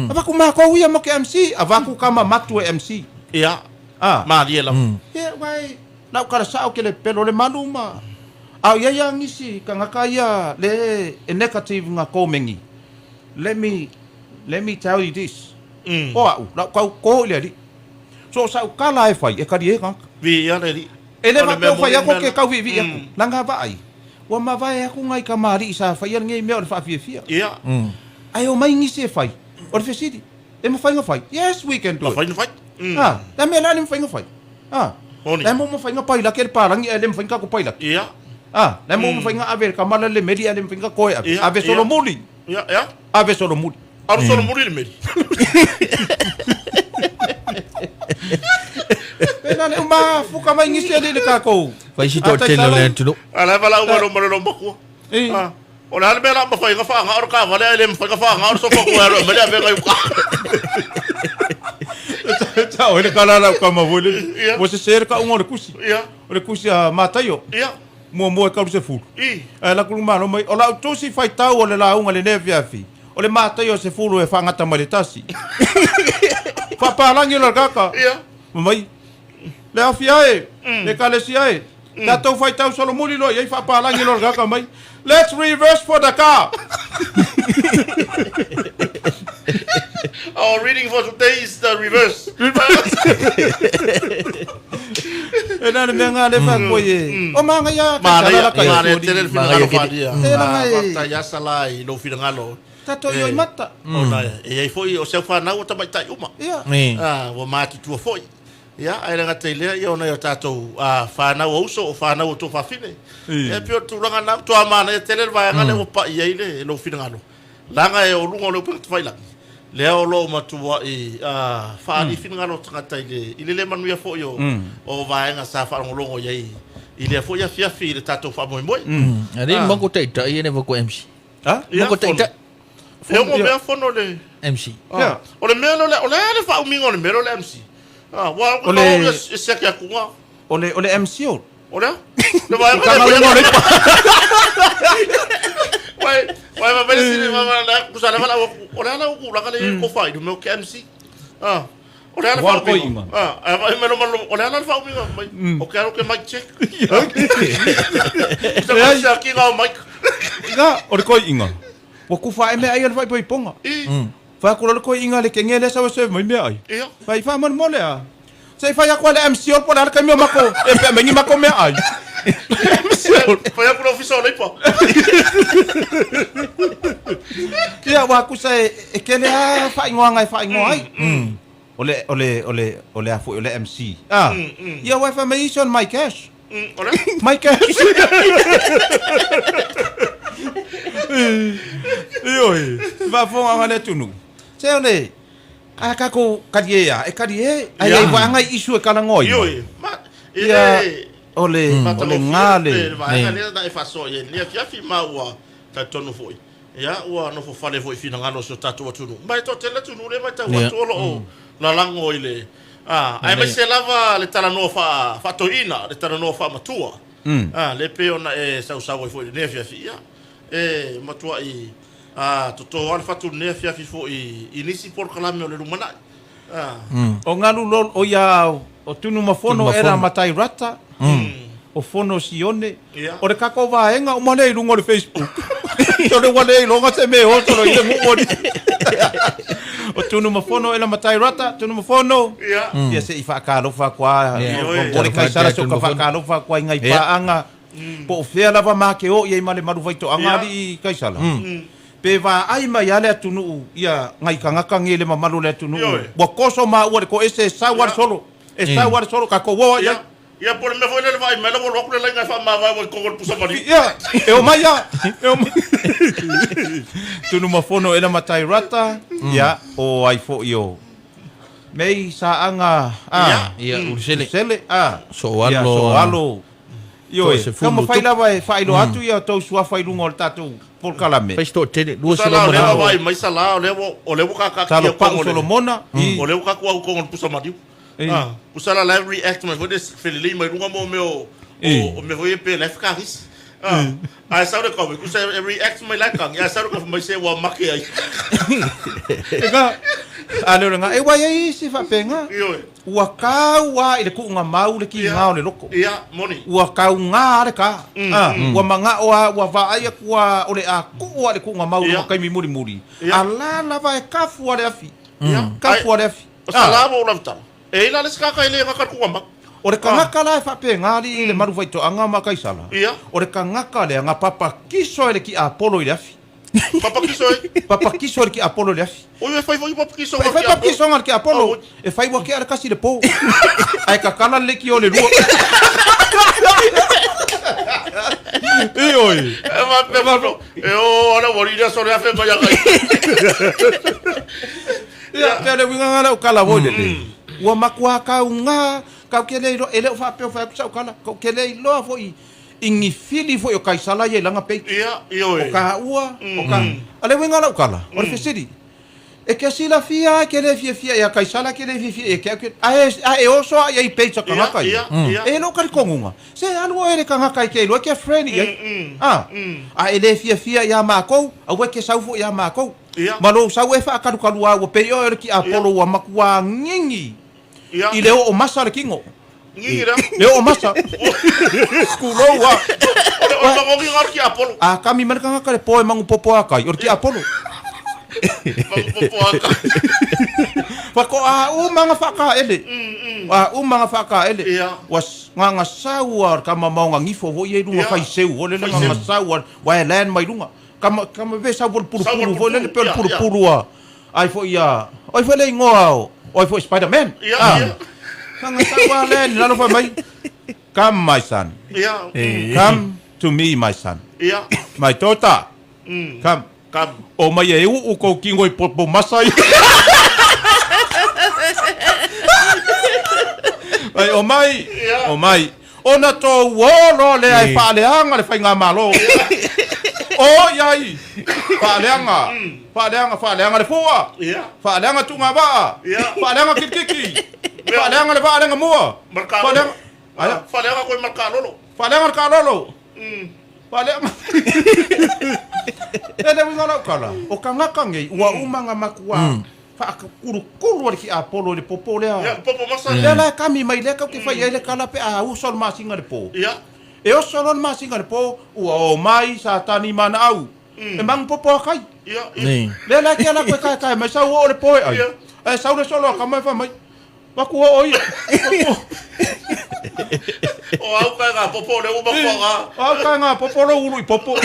Avaku ma ko ia mo ke MC, avaku kama matu e MC. Ia. Ah. Ma ie lava. Ia, wai, lau kala sao ke le pelo le malu ma. Au ia ia ngisi, ka ngaka ia le e negative ngā kōmengi. Let me tell you this. O au, lau kau kō i le ali. So sau kala e whai, e kari e kanga. Vi ia le ri. E le O le whapeo mea whai moni ako mea ke la. kau vi vi aku. Langa vaai. Ua mavae aku ngai ka maari i sa whai a ngei mea o le whaafiafia. Ia. Ai o mai ngisi e whai. O le fesiri. E mawhai ngā whai. Yes, we can do Ma it. fai na fai. Ah, la mea la le mawhai ngā whai. Ah. Moni. La mo mawhai ngā paila ke le parangi e le mawhai ngā ko paila. Ia. Ah, la mo mawhai ngā ave ka mala le meri a le mawhai ngā koe ave. Ia, Ave ia. solo muli. Ia, ia. Ave solo muli. Aru solo muri le meri. Pena le uma fuka mai ngisi ale le kākou. Fai si to tele o le atunu. Ala vala uma lo mara lo makua. Eh. Ah. O le ale mea la mawhai ngā whaanga oro ka wale ai le mawhai ngā whaanga oro sofa kua ero mele ave ngai uka. Ta o le kala la ka mavole. Ia. Mo se ser ka ungo le kusi. Ia. O le kusi a mataio. Ia. Mua mua e karu se fulu. I. Ai la kulu malo mai. O la utosi whai tau o le la unga le nefi afi. O le mataio se fulu e whangata mai le tasi. Whapalangi o le kaka. Ia. Mai. Le afi ae. Le kalesi ae. Tātou whai tau solomuli loa. Iai whapalangi lo le kaka mai. Let's reverse for the car. Our reading for today is the reverse. E nā le mea ngā le wha koe e. O maanga ia. Mana ia, kai sala mana kai ia, tele le Mana ia finagalo kete. wharia. Tele ngai. Whaktai asala i lo finagalo. Tātou i oi mata. O nai, e ai foi o seu whanau o tamaitai uma. Ia. Eh. Ah, ua mātutua foi. Ia, ai le ngata i lea, ia ona i o tātou whanau o uso, o whanau o tō whawhine. E pio tūranga nā, tō amana ia tele le vaega le ua pai ai le lo finagalo. Langa e o lunga o le upega tawhailangi. Lea o lo matua i whaali finagalo tangata i le, i le le manuia foi o, o vaega sa whaarongolongo i ai. I lea foi a fiafi i le tātou whaamoemoe. Ari mo ko tai tai ne ko MC. Ha? Ia, Mo ko tai fono. tai E o mea fono le... MC. Ia. O le mea le, o le ale whaauminga o le mea le MC. Ah, wa O le- o le se kia kunga. O le, o le MC o. O le? Le vai Ka ngā le pa. Vai, vai vai vai sine vai vai la kusa la la o le ala ku la le ko fai do meu ke MC. Ah. O le ala Wa whaauminga. koi inga. Ah, vai me lo malo o le ala whaauminga mai. O ke aro ke mic check. Sa Leai. sa ki ngā mic. Inga, o le koi inga. Wa kufa e mea ai o le whai poi ponga. I. Whai kura le koi inga le kenge le sawa serve mai mea ai. Ia. Whai wha mon mole a. Se whai akua le MC o pola le kai mea mako. E pea mengi mako mea ai. MC o. Fai aku le ofisa o leipa. Ia wa kusa e, e kele a whai ngoa ngai whai ngoa ai. O le, o le, o le, o le afu, o le MC. Ah. Ia wa wha mei ison my cash. O le? My cash. Ioi. Wa fonga ngā le tunu. Se o le, a tatou kalie a, e kalie, ae i ai vaega i isu e talanoaina. Ioe, ma, e Ia, le o le, o le matagofie ga le. le vaega lea na e faasoa i ai i lenei afiafi, ma ua talitonu foi, ia, ua nofofale foi i finagalo o si o tatou atunuu. Ma e toatele atunuu lea e matau atu o lo o lalago i le, a, aemaise lava le talanoa faa, faatoeaina, le talanoa faamatua, a, lea e pei ona e sausau ai foi i lenei afiafi, ia, e matuai A toto lava le fatu i lenei afiafi foi i nisi polokalame o le lumanai. A. O galu lolo, o ia o Tunumafono era Matai Rata, o Fono Sione, o le kakou vaega uma lea i luga o le Facebook. O le ua le iloga se mea e oso loa i le nuu o O Tunumafono era Matai Rata, Tunumafono, ia se i faatalofa atu lava, o le Kaisara se o ka faatalofa atu ai i nai paaga. Po o fea lava ma ke o i ai ma le malu faitoaga alii Kaisala, pe vaai mai lava le atunuu ia ngai tagata nei le mamalu o le atunuu ua toso maua le toese e sau lava le solo, e sau lava le solo tatou o ai ai. Ia, po o le mea foi lea le vaai mai la ua alu atu le laina e faamavae ua i totonu o le pusa maliu. Ia, e omai lava, e omai. Tunumafono ela matai rata, ia, o ai foi o mei saaga a. Ia, Ulusele. Ulusele, a. Soalo. Ia, Soalo. Ioe, taumafai lava e faailoa atu ia outou suafa i luga o le tatou polokalame. Fai se toatele, 200 Sala, o lea ua vaai mai Sala, o lea ua, o lea ua kakaakia Talo Pau Solomona, i. O lea ua kaku au kongo le pusa maliu. Ah, pusa la la react mai foi le felelei mai luga mo mea o, o mea foi e pe la e whakahisi. Ah, ae sau le kawe, kusa e react mai la kangi, ae sau le kawe mai se ua make ai. Ega, a leo le nga, e wai ai isi whaapenga. Ioe. Ua kau a i le kuʻuga mau le kīgā o le loko. Ia, moni. Ua kaugā le kā. A, ua manaʻo a ua vaai aku a o le a kuʻu a le kuʻuga mau i lona taimi mulimuli. A la lava e kafu a le afi. Kafu a le afi. O sa la ua ou lavitala. E i la le isi kāka e le gaka le kuʻuga mau. O le kangaka la e faapena alii i le malu faitoaga ma Kaisala, o le kangaka lea na papakiso e le kiʻapolo i le afi. Papakiso e. Papakiso e le kiapolo i le afi. Oi e fai foi papakiso E fai papakiso le kiapolo. E fai ua kea le kasi le po. Ae kakala le leki o le lua. E oi. E ma pe ma e o ala wari ia sore afe mai akai. Ia pe le winga ngala o kala voi le. Ua makua kau ngā, kau ke le e le o whaapeo whai aku sa o kala, kau ke le iloa foi I ni fili foi o Kaisala ia i lana peiki. Ia, ioe. O ka ua, o ka... A le uiga o lau kala, o le fesili, E ke silafia e ke le fiafia ia Kaisala ke le fiafia ia ke au ke... A e, a e oso a ia i page a kangaka ia. Ia, ia. E lou talitonuga, se alu oe le kangaka i ke iloa ke friend i ai. A, a e le fiafia ia makou, aua e ke sau foi ia makou. Ia. Ma lou sau e faakalukalu a ua pei oe o le kiapolo ua matua gigi Ia. I le oo masa le kino. Gigi lea. Le oo masa. Kulou a. O le o le magogi o le kiapolo. A kami mai le tagata le po e magupopo a kai, o le kiapolo. Magupopo a kai. Faatoa uma ga faakaele. A uma ga faakaele. Ia. Ua gagasau a le tama maogagifo foi ia i luga Ia. faiseu o le Faiseu. gagasau a ua e land mai luga. Kama kama ve sau po le pulupulu foi lele pe o le Ia, ia. pulupulu a ai foi ia oi foi le igoa o oi foi Spider-Man. Ia, Ah. ia. Gagasau a land lalo fai mai. Come my son. Ia. Come to me my son. Ia. My daughter. Come. Come. O mai e uu kou kingo i popo masa ia. Ai, o mai, Ia. o mai. Ona tou olo lea e faaleaga le faigamalo. O iai, faaleaga, faaleaga, faaleaga le fua, Ia. faaleaga tugavaa, Ia. faaleaga kilikiki, faaleaga le vaa le gamua, Ma le kalolo. faaleaga, aia, Faaleaga koe ma le kalolo. faaleaga le kalolo, faaleaga. E le uiga lau kala, o kangaka nei, ua uma ga makua, faakulukulu a le kiapolo i le popo lea. Ia, popo masa. Lea la e kami mai lea kau ke fai ai le kala pe a uso le masina le po. Ia. E oso loa le masina le po, ua o mai Satani ma ana au. E magu popo a kai. Ia, ia. Nei. Lea la ke ala koe kaekae mai sau oo le po e ai. Ia. Ae sau le solo a kama e fai mai, Maku oo ia. Maku. O au kai ngā popo o le uma kua ngā. O au kai ngā popo lou ulu i popo.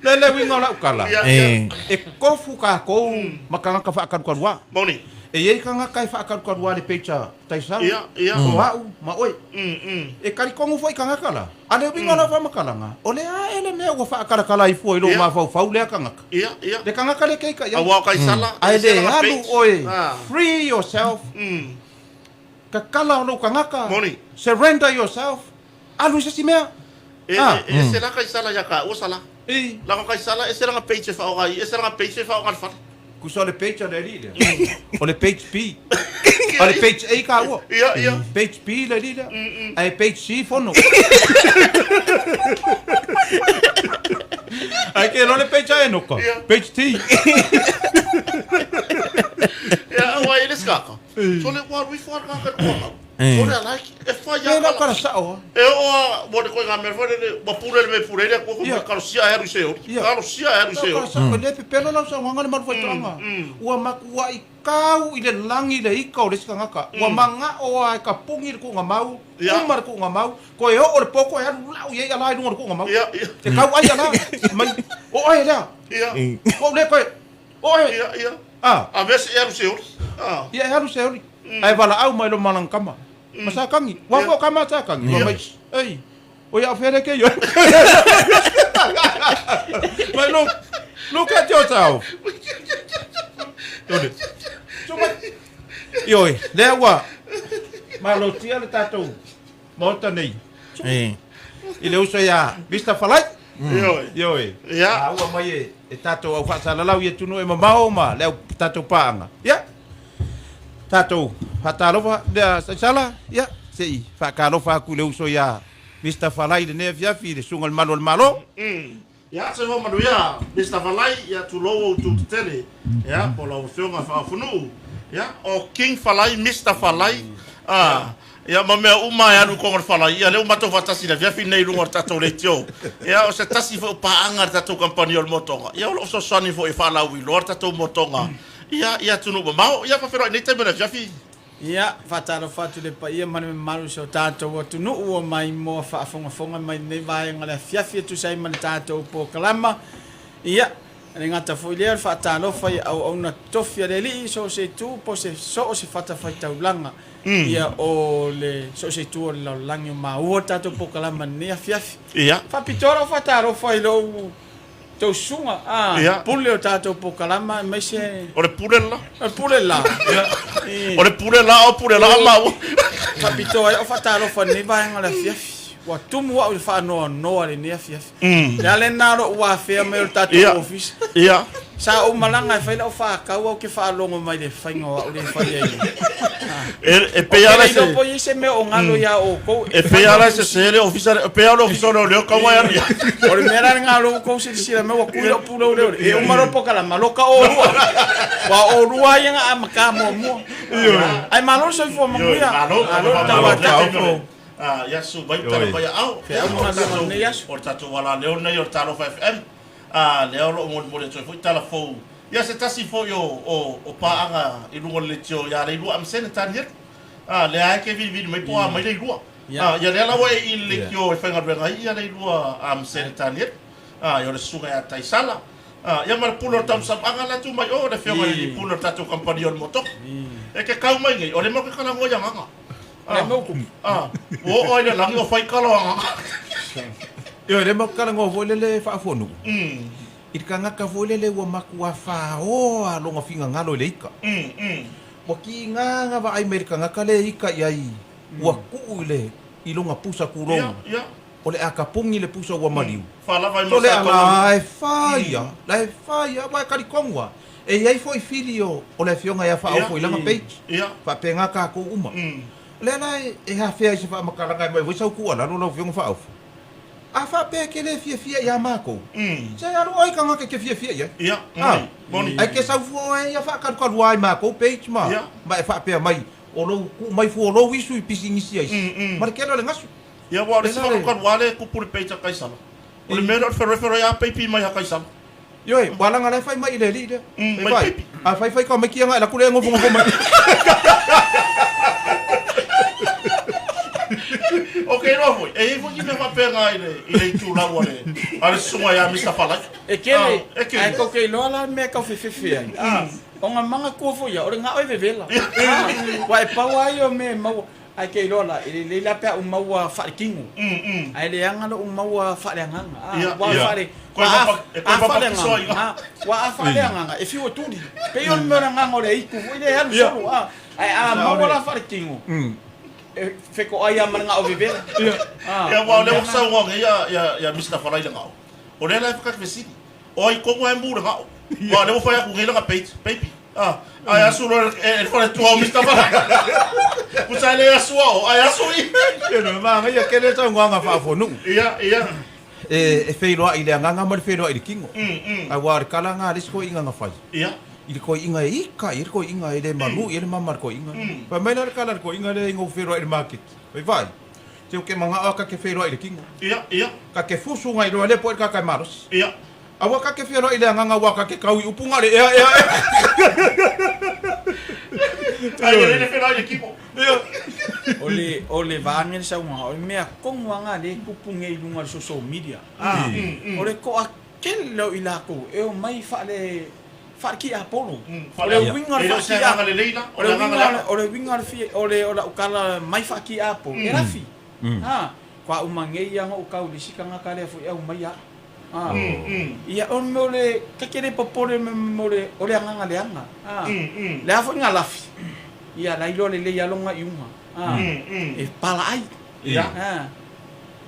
Le le uiga o lau kala. Ia, ia. E. E kofu kākou ma kagaka faakalukalua. Moni. E i ai tagata e faakalukalua i le page a Taisala, Ia, ia. o au ma oe. Mm, mm. E talitonu foi tagata la, a o le uiga o lau faamatalaga, o le a ea le mea ua faakalakala ai fua i lou mafaufau lea tagata? Ia, ia. Le tagata lea e te ita i ai. Aua o Kaisala, Ae e ese le lana alu page. oe, Ah. free yourself, Mm. tatala o lou tagata, Moni. surrender yourself, alu i se isi mea. E, Ah. e, ese la Kaisala ia ka ua sala. I. Laga o Kaisala, ese lana page e faaaoga ai, ese lana page e faaaoga i le fale. Tusa o le page a le alii lea, o le page B. O le page A taua. Ia, ia. Page B le alii lea, ae page C fono. Ae ke iloa le page a Enoka, Ia. page T. Ia, aua e le se kaka. Sole ua alu ifo a le kaka i le toamau. Sole a la e fai Ia, a lau kala. kala sao a. E oo a mo le koiga mea foi lele, ua pule le mea e pule ai le Atua, fai mai, Ia. Kalosia e alu i Seoli. Ia. Kalosia e alu i Lau kala Seoli. sao, e le pepelo lau saunoaga le malu faitoaga. Ua matuai kau i le lagi le ika o le isi tagata. Ua magao lava e tapuni le tuugamau, Ia. uma le tuugamau, toe oo le poto e alu lau i ai ala i luga o le tuugamau. Ia, ia. E tau ai ala, mai, o oe lea. Ia. Ua ou le toe, o oe. Ia, ia. Ah. A mea se e alu Seoli. Ah. Ia e alu Seoli. Ae valaau mai lo malangakama. Ma sa kagi. Ua foi o kama sa kagi. Ua mai, ei, o ia fele ke yo. Mai look, look at yourself. Ioe. Suma. Ioe, lea ua malotia le tatou Maota nei. E. I le uso ia Mr. Falai. Ioe. Ioe. Ia. Maua mai e, e tatou au faasalalau i atunuu e mamao ma le au tatou paaga. Ia. Tatou faatalofa lea Saisala, ia, se i faatalofa atu i le uso ia Mister Falai i lenei afiafi i le susuga i le Malu o le Malo. Ia, soifua manuia Mister Falai, ia tulou ou itu tetele, ia, po o lau Afioga Faaofunuu, ia, o King Falai, Mister Falai, a, ia, ma mea uma e alu i koga o le falai, ia, lea ua matou faatasi i le afiafi lenei i luga o le tatou leitio, ia, o se tasi foi o paaga a le tatou kamupani o le motoga, ia, o lo o fesoasoani foi e faalauiloa le tatou motoga, ia, i atunuu mamao, ia, faafeiloai i lenei taimi o le afiafi. Ia, faatalofa atu i le paia ma le mamalu o si o tatou atunuu ua maimoa faafogafoga mai lenei vaega o le afiafi e tusa ai ma le tatou polokalama. Ia, e le gata foi lea o le faatalofa i auauna tofi a le Alii i so o se itu po o se so o se fatafaitaulaga. Ia, o le so o se itu o le lalolagi o maua le tatou polokalama i lenei afiafi. Ia. Faapitoa lau faatalofa i lou Tou susuga, a, Ia. pule o tatou polokalama aemaise. O le pule la. O le pule la. Ia. O le pule la o pule la maua. Faapitoa ai au faatalofa i lenei vaega o le afiafi. Ua tumu au i le faanoanoa i lenei afiafi. Le a lena lou afea mai o le tatou ofisa. Ia. Sa ou malaga e fai lau faakau au ke faalogo mai le faiga o au lea e fai ai. E pei lava Ou te le iloa po o i ai se mea o galo ia outou. E pei lava la e sese le ofisa, e pei lava le ofisa o leoleo kaua e alu i ai. O le mea la lena o lea ua outou silasila mai ua kui lau pulou lea e uma loa le polokalama loka olua. Aua o olua ia na amata muamua. Ae malo le soifua manuia. Malo, Malo le tauatau. Ia susu mai tala mai aao. Feau ma galuega o lenei aso. O le tatou alaleo lenei o le Talofa FM. A lea o lo o molimoli atu ai foi tala fou ia se tasi foi o, o, o paaga i luga o le leitio ia Leilua Amasene Tanielu. A lea e ke vilivili mai po o a mai Leilua. A ia lea la ua e i le leitio e faigaluega ai ia Leilua Amasene Tanielu. A ia o le susuga ia Taisala. A ia ma le pule o le tausamaga la tu mai o le afioga i le pule o le tatou kamupani o le motoka. E ke kau mai nei, o le mau ke kalagoa i agaga. Le mau kumu. A, ua oo ai le lagi o fai kala o agaga. Ioe, lea matou te talanoa foi lele faafuanuu, i le tagata foi lele ua matua faoa lona finagalo i le ika. Ua kiga na vaai mai le tagata lea e ika i ai, ua tuu i le i lona pusa tulou, o le a tapuni le pusa ua maliu. So le a la e fai a, la e fai a, aua e talitonu lava, e i ai foi fili o le afioga ia Faaofo i lana page, faapena tatou uma. O lea la e afea i se faamatalaga e aumai foi sau tuualalo lau Afioga Faaofu. A faapea e te le fiafia ia matou, se alu oe i tagata e te fiafia i ai. Ia, A, moni, moni. ae te sau fua oe ia faakalukalua ai matou page ma, Ia. ma e faapea mai, o lou tuu mai fua o lou isu i pisinisi ai isi, ma le tele o le gasu. Ia, aua o le isi Lena le- faakalukalua lea e tupu i le page a Kaisala. O le mea lea o le feroeferoe a peipi mai ia Kaisala. Ioe, ua laga la e fai mai i le alii lea. Mm, E mai fai. peipi. A fai fai ka mai kia ngai la kule ngofo ngofo mai. O ke iloa foi, e i ai foi ni mea faapena i le i le itulau a le a le susuga ia Mister Falai. E kele, Ah, e kele. ae kou ke iloa la le mea e tau fefefe ai. O nga manga kua foi ia, o le gao e vevela. Ah, ua e pau lava ia o mea e maua. Ae ke iloa la, e lelei la pe a ou maua faaletino. Ae leaga lou maua faaleagaga. Ah, Ia, ua ia. faale, Koe ua papa- e koe a papakiso ai faaleagaga. Ah, ua a faaleagaga, e fiu e tuli. Pei o le mea o le agaga o le aitu foi lea e alu solo. Ah, ae a maua la faaletino, e fetoai lava ma le gao vevela. Ah, Ia, aua o lea ua saunoa nei ia ia ia Mister Falai i le gao. O lea la e whakake fesili. O ai komu ai mu le gao. Aua o lea ua fai atu nei lana page, baby. Ah, ai asu loa e e faletua o Mister Falai. Pusa e le asu ao, ai asu i. Ia no manaia kele saunoaga faafonuu. Ia, ia. E e feiloai i le agaga ma le feiloai i le kino. Aua o le kala lena a le isi toeaiina na fai. Ia. I le toeaiina e ika i ai le toeaiina e le malu i ai le mama a le toeaiina. Fai mai la le kala a le toeaiina lea ina ua feiloai i le maketi. Fai vaai, se ou te manao lava ta te feiloai i le kino. Ia, ia. Ta te fusu nai loa lea po o le tagata e malosi. Ia. Aua ta te feiloai i le agaga aua ta te tau i upu na o le ea, ea, ea. Ai, e le feiloai i le kino. Ia. O le, o le vaega le saunoaga, o le mea tonu lava lena lea e tupu nei i luga o le social media. O le toatele o i latou e omai faale faale-tiapolo. O le uiga o le E le o se agaga lelei la, o le uiga o le uiga o le fia o le o lau tala mai faa-tiapolo, e lafi. Faatoa uma nei lava ona ou tau i le isi tagata lea foi e aumai au. Ia, o le mea o le, ta te le popole i le mea o le, o le agaga leaga. Le a foi nga lafi, ia la iloa lelei lava lona iuga. E palaai.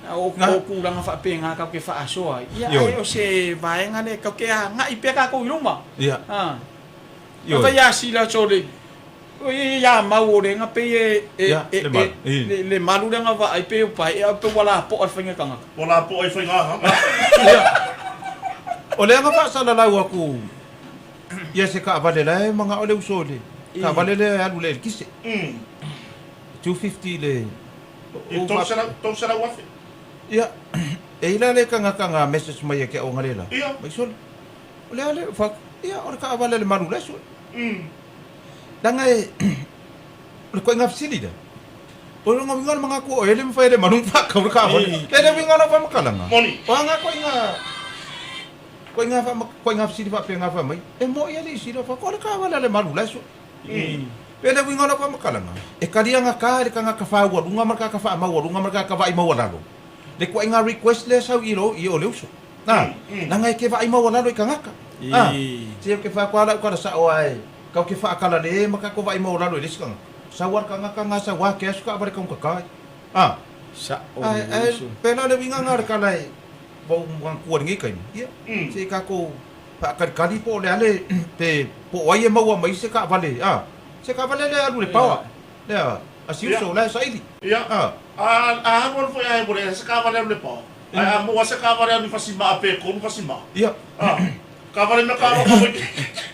O tulaga faapena tatou te faasoa ai, ia ae o se vaega lea tatou te agai pea tatou i luma. Fai ia sila sole, o ia ia mau o le pei e e le malu lea na vaai pei o paeʻe a pei ua lapoa i le faiga tagata. Ua lapoa i faiga aga. O lea na faasalalau atu ia se taavale la e manao le uso i le taavale lea e alu i le eletise. 250 le I 300,000. Ia, e i la le tagata na message mai e ke aoga le la. Ia. Mai sole. O le a le fa ia o le taavale a le malu la e sue. Leaga e o le koiga fesili lea. O lona uiga o le manatu o e le mafai e le malu ona faatau le taavale. E le uiga o lau faamatalaga. Moni. O aga koiga koiga faama koiga fesili faapena fai mai. E moi alii sila fa o le taavale a le malu la e sue. Pe le uiga o lau faamatalaga, e kaliagata e le tagata faaualuga ma le tagata faamaualuga ma le tagata vaai maualalo le ituaiga request lea e sau i lo i o le uso. A, leaga e te vaai maualalo i tagata. A, se ou te fai atu lava lau tala sao lava e tau te faakalale ma tatou vaai maualalo i le isi tagata. Sau lava le tagata ga sau lava ke asu taavale taugata ai. A, Sao ae, le ae uso. pela le uiga na o le tala e ua ou manatua i lenei taimi, ia, se i tatou Faakalikali po o le a le pe po o ai e maua mai se taavale a se taavale lea e alu i le paoa lea a si uso la e saili Ia, a. A alu alu foi ae ua leai se taavale alu i le paoa. Ae a maua se taavale alu i Fasimaa pe 3 Fasimaa. Ia. A, taavale mea taaloga foi.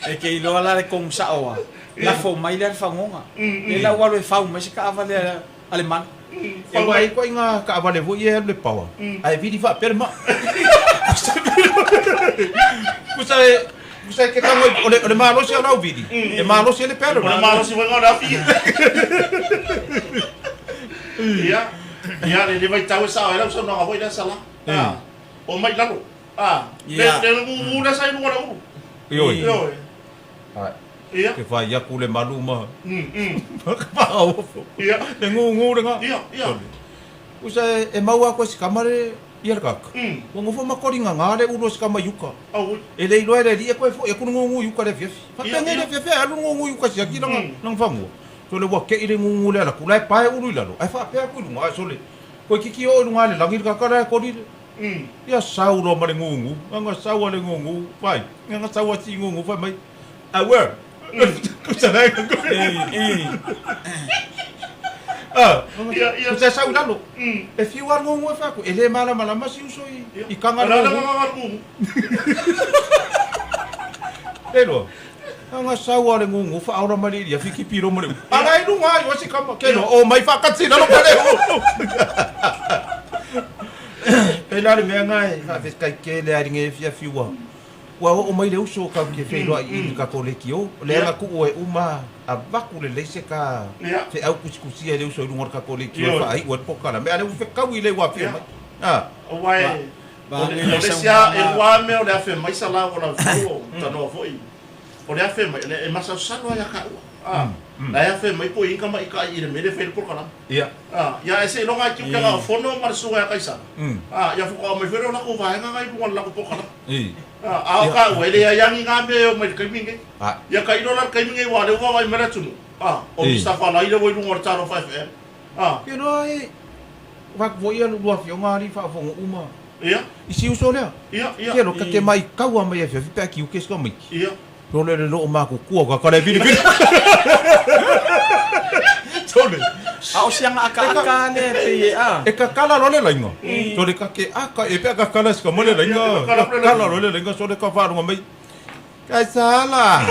E ke iloa la le komu sao a, lafo mai lea le fagoga. Lea la ua alu e fau mai se taavale a le mana. E ua i ai ituaiga taavale foi ia e alu i le paoa, ae vili faapea le maa. Pusa e, pusa e ke tago i, o le, o le malosi o lau vili, e malosi ai le pedal. O le malosi foi lena o le afi. Ia, ia le le vaitau e sao ai lau saunoaga foi lea Sala. A, omai i lalo. A, le Ia. le gugu lea sa i luga o le ulu. Ioe. Ioe. Ai. Ia. Ke fai aku le malu ma. Ia. Le gugu lena. Ia, ia. Pusa e, e maua aku e si kama le ia le kaka. Ua nofo ma koli gaga le ulu o si kama i uka. Au. E le iloa e le alii e koe foʻi aku le gugu i uka i le afiafi. Ia, Faapenei le ia. afiafi ae alu le gugu i uka siaki lana lana fanua. Sole ua keʻi le gugu lea alu atu la e pae ulu i lalo ae faapea atu i luga ae sole koe kiki oo i luga le lagi le kaka la e koli le. Ia sau loa ma le gugu. Aga sau a le gugu fai. Aga sau a si gugu fai mai. Aua. Ia, ia. Pusa e sau i lalo. E fiu lava le gugu e fai atu. E le malamalama si uso i i kaga O le le a le gugu. agaga o le gugu? Le iloa. Aga sau lava le gugu faaola mai le ilia fiki pilo ma le ulu. Ala i luga ai o si kama. Ke iloa o mai faakati i lalo pa le gugu. Pei la le mea lena e faafetai tele lava i lenei afiafi ua. Ua oo mai le uso kau ke feiloai i le tatou leitio, o lea na tuu e uma avatu lelei se ta feau kusikusia i le uso i luga o le tatou leitio e faaiu ai le polokalame, a o lea ua fetaui lea ua afio mai. A. Aua o le isi lava, e lua lava mea o le afe mai Sala ua lau o tanoa foi, o le afe mai, e masalosalo lava ia taua. A, la e afe mai po i ka maita'i i le mea lea e fai ai le polokalame. Ia. A, ia ae seiloga e tiute na o fono ma le susuga ia Kaisara. A, ia faatoa aumai foi lea o latou vaega na i luga o le latou polokalame. A o taua, e leai lava ni na mea e oo mai i le taimi lenei. Ia tailo la i le taimi lenei aua o lea ua vaavaai mai le atunuu, a, o Mister Falai lea ua i luga o le Talofa FM. A. Ke loa e avatu foi ia lua afioga alii faafofoga uma. Ia. I si uso lea. Ia, ia. Ke loa ta te maitau lava mai afiafi pe a tiute si tamaiti. Ia. Sole le loo matutua o ka kala e vilivili. Sole. A o siaga akaaka lea e pei e a. E kakala loa le laina. Sole ka ke aka e pe a kakala sika mo le laina. Kakala loa le laina sole ka faalogo mai. Kai sala.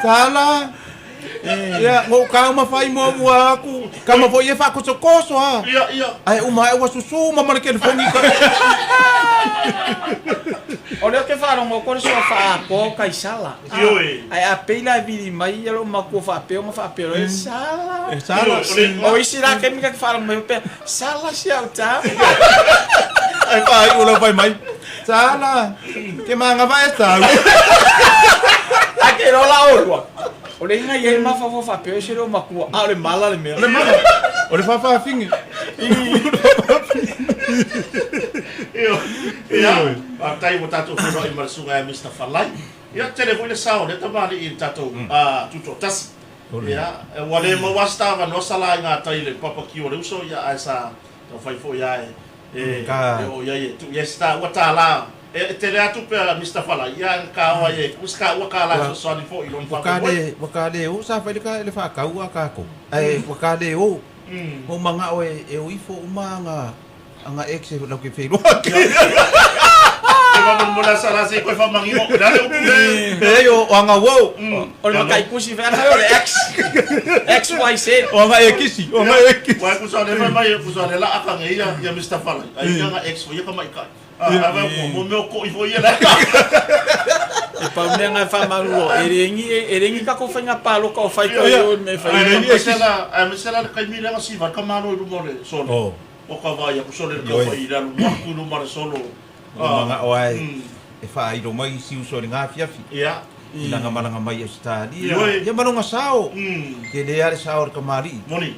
Sala. Ia, ngo kau ma fai mo mua aku. Ka ma foi e faakosokoso a. Ia, ia. Ae uma ae ua susu ma ma le telefoni ka. O lea ou te faalogo atu o le suafa atoa o Kaisala. Ioe. Ae a pei la e vili mai ia lou matua faapea ona faapea loa, e sala. E sala. O isi la taimi ta te faalogo mai faapea, sala si au tama. Ae faaiu lau fai mai, sala, ke mangava e sau. Ae te iloa la oulua, o le iga i ai mafaufau faapea o ese lou matua, a o le mala le mea. O le mala. O le faafaafine. Ia, faafetai ua tatou feiloai ma le susuga ia Mister Falai. Ia, tele foi le sao o lea tamalii i le tatou tutoatasi. Ia, ua le maua lava se ta avanoa sala i gatai i le barbecue o le uso, ia ae sa taumafai foi lava e oo i ai e tuu i ai se taua tala. E tele atu pe a Mister Falai, ia e ka oa i e tuu se taua tala e fesoasoani foi i lona faamoemoe. Ua ta le o, sa fai le faatau a tatou, ae ua ta le o. Ua ou manao e o ifo uma aga aga ex e lau ke feiloa ake. E faamolemole a Sala se i toe faamanino, o le a le upu lea? Leai, o aga uou. O le mataitusi foi ana o le X. X, Y, Z. O aga ekisi, o aga ekisi. Uae kusa o lea fai mai, kusa o lea la aka nei ia Mister Falai, ai ia aga ex foi ia tamaitai. Ah, a mo mea o koʻi foi ia lea. E pau mea ngai whamaruo, e rengi, e rengi ka ko whainga pāloka o whai kau i o me whai. Aemaise la le taimi lea na siva ai ka malo i luma o le solo. O ka vaai aku sole le tauwhai i le alu aku i luma o le solo. O mangao ae e whaairo mai i si uso i le ngāwhiawhi. Ia. I langa malanga mai i Ausetalia. Ia ma longa sao. Ke le a le sao o le kamali'i. Moni.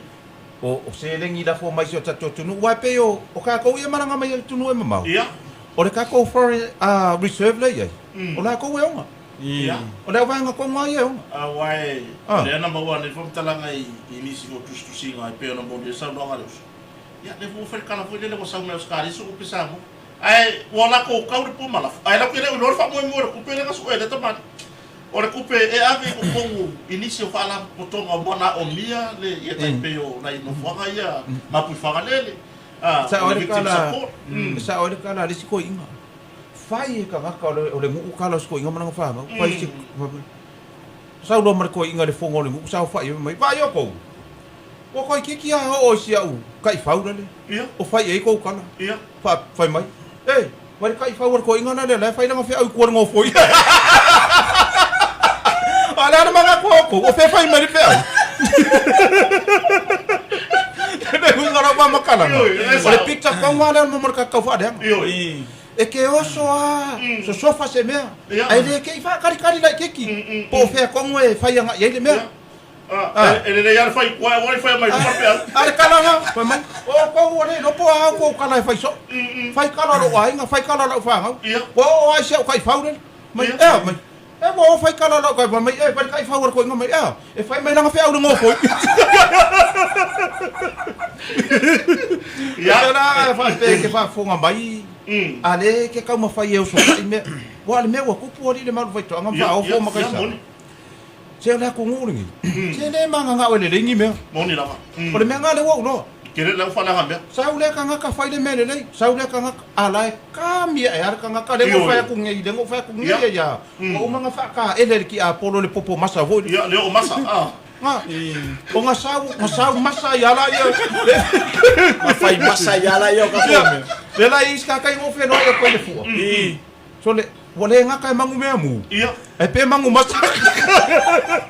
O seleni lafo mai si o tatou atunuu, aua e pei o kakou ia e malaga mai i atunuu e mamao. Ia. O le tatou foreign reserve lea e i ai, o latou e ona. Ia. O le auvaega tonu lava ia e ona. Aua e, o lea na maua nei faamatalaga i nisi foi o tusitusiga e pei ona momoli ai saunoaga a le uso. Ia, lea foi ua fai le tala foi lele ua sau mai Ausetalia se tupe Samoa. Ae ua latou tau le pua ma lafo, ae latou te le o iloa le faamoemoe o le tupe lea na sue e lea tamalii. O le tupe e ave i totonu i nisi o faalapotopotoga ua manaomia le ia tai pei o nai nofoaga ia Mapuifagalele, o le Victim Support. E sao ai le tala a le isi toeaina, fai e tagata o le nuu tala o si toeaina ma lana fanau, fai se, sau loa ma le toeaina i le fono o le nuu, saofai ai mai, vaai outou, ua toeitiiti lava oo i si au taifau lale, o fai i ai tou tala, fai mai, e, Mai le taifau a le toeaina lea la e fai lana feau i tua i le nofoia. A o le a le manatu o outou, o fea e fai mai le feau? Le uiga o lau faamatalaga, o le picture tonu lava lea mo le tatou faaleaga. E te oso lava, sosofa se mea, ae le te i faatalitali laitiiti po o fea tonu e fai agai ai le mea. E lelei lava le fai i tua, aua le fai mai i luma le peau. A le tala lena, fai mai, o outou ua le iloa po o a outou tala e fai soo. Fai tala lou aiga, fai tala lau fanau. Ua oo lava i si au taifau lele. Mai, ea mai, e ua oo fai tala lau taifau mai, e fai le taifau a le toeaina mai, ea, e fai mai lana feau i le nofoi. Ia la faapea e te faafofoga mai, a lea e te taumafai e osofa'i mea. Aua o le mea ua tupu alii le malu faitoaga ma faaofo ma kaisala. Se o le atunuu lenei, se le magagao e lelei ni mea. Moni lava. O le mea lena lea ua ou iloa. Tele lau faaleaga mea. Sau lea tagata fai le mea lelei, sau lea tagata, a la e kami ae lava le tagata, lea na ou fai atu nei, lea na ou fai atu nei ia, ua uma ona faataele e le tiapolo le popo masa foi lea. Ia, le oo masa, a. Na, o na sau, na sau masa ai lava laia. Na fai masa ai lava laia o tatou mea. Lea la e i ai si tatai na ou feiloai atu ai i le fua. Sole. Ua le gata e magu mea mu. Ia. E pe magu masa.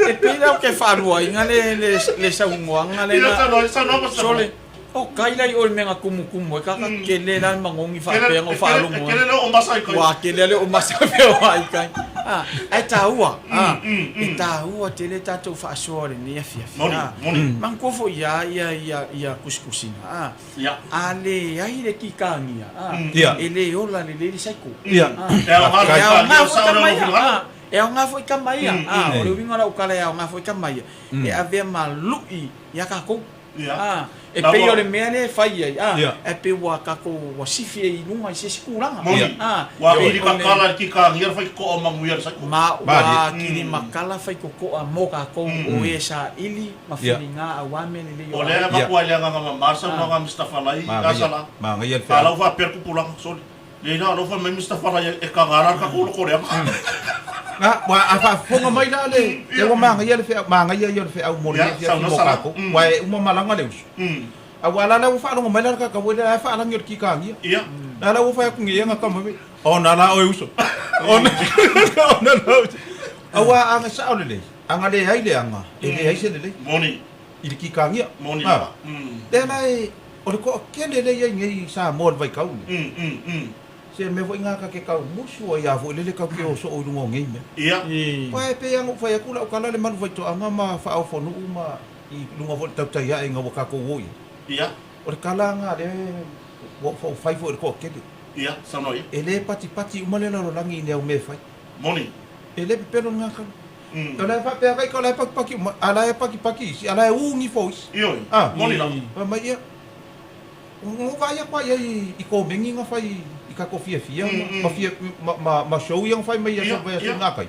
E pei la o ke faaluaiga le le le saunoaga Ia lena. saunoa, saunoa ma Sole, o kai la i o i le mea na kumukumu ai kaka kele la le magogi faapea na ou faalogo E ai. kele le oo masa i kai. Ua kele le oo masa pea o ai kai. Ah, ae taua, ah, e taua tele tatou faasoa i lenei afiafi. Moni, Ah, moni. manatua foi ia ia ia ia kusikusiga. Ah, Ia. a leai le kikagia, ah, Ia. e le ola lelei le saiko. Ia. Ah, E aoga e aoga le foi sao tama le ia, finagalo. ah, e aoga foi tama ia. Ah, o le uiga o lau tala e aoga foi tama ia. E avea ma lu'i ia tatou. Ia. Ah, e Na pei ua- o le mea lea e fai ai, ah, Ia. e pei ua tatou ua sifi ai i luga i se isi tulaga. Moni. Ah, Ua o- kili o le- kakala i kikagia le faitotoa o manuia le saiko. ma ua Malie. kili makala faitotoa mo tatou o e saili ma Ia. filiga auā mea lelei o O lea aiga. e avaku ai le agaga mama le saunoaga a Mr Falai Magaia. asala. Magaia le A feau. lau faapea le tupulaga, sole. Lei la alofa mai Mr Falai e kaga la le tatou loko leaga. Na, ua a faafofoga mai la le, le ua magaia le feau, magaia ia o le feau mo Ia, lenei afiafi saunoa mo sala. tatou. Ua e uma malaga le uso. Aua la la ua faalogo mai la le kaka ua le la e faalagi o le kikagia. Ia. Na la ua fai atu nge ia nga kama me. Ona la oe uso. Ona ona la uso. Aua a nga sao lelei. A nga leai le aga, e leai se lelei Moni. i le kikagia. Moni Ah. lava. Lea la e, o le toatele lea e i ai nei i Samoa i le vaitau lenei. Se mea foi ngā ka ke kau musu ai a foi lele kau ke o soo i lunga o nei mea. Ia. Pae pe anga whai aku lau kala le manu whai toanga ma whaao fonuu ma i lunga foi le tautai ae ngā waka kou oi. Ia. O le kala ngā le wa whai whai foi le koa kele. Ia, saunoa ia. E le pati pati uma le lalolagi i nea o mea fai. Moni. E le pepelo ngā kala. O le whapea kai ka o le paki paki uma, a la e paki paki isi, a la e ungi fo isi. Ioi. Ah. Moni lava. Fai mai ia, ngo vaai aku ai ai i komengi nga fai i ka ko fiafia ma fia ma ma ma show ia nga fai mai ia Ia, so ia. nga kai.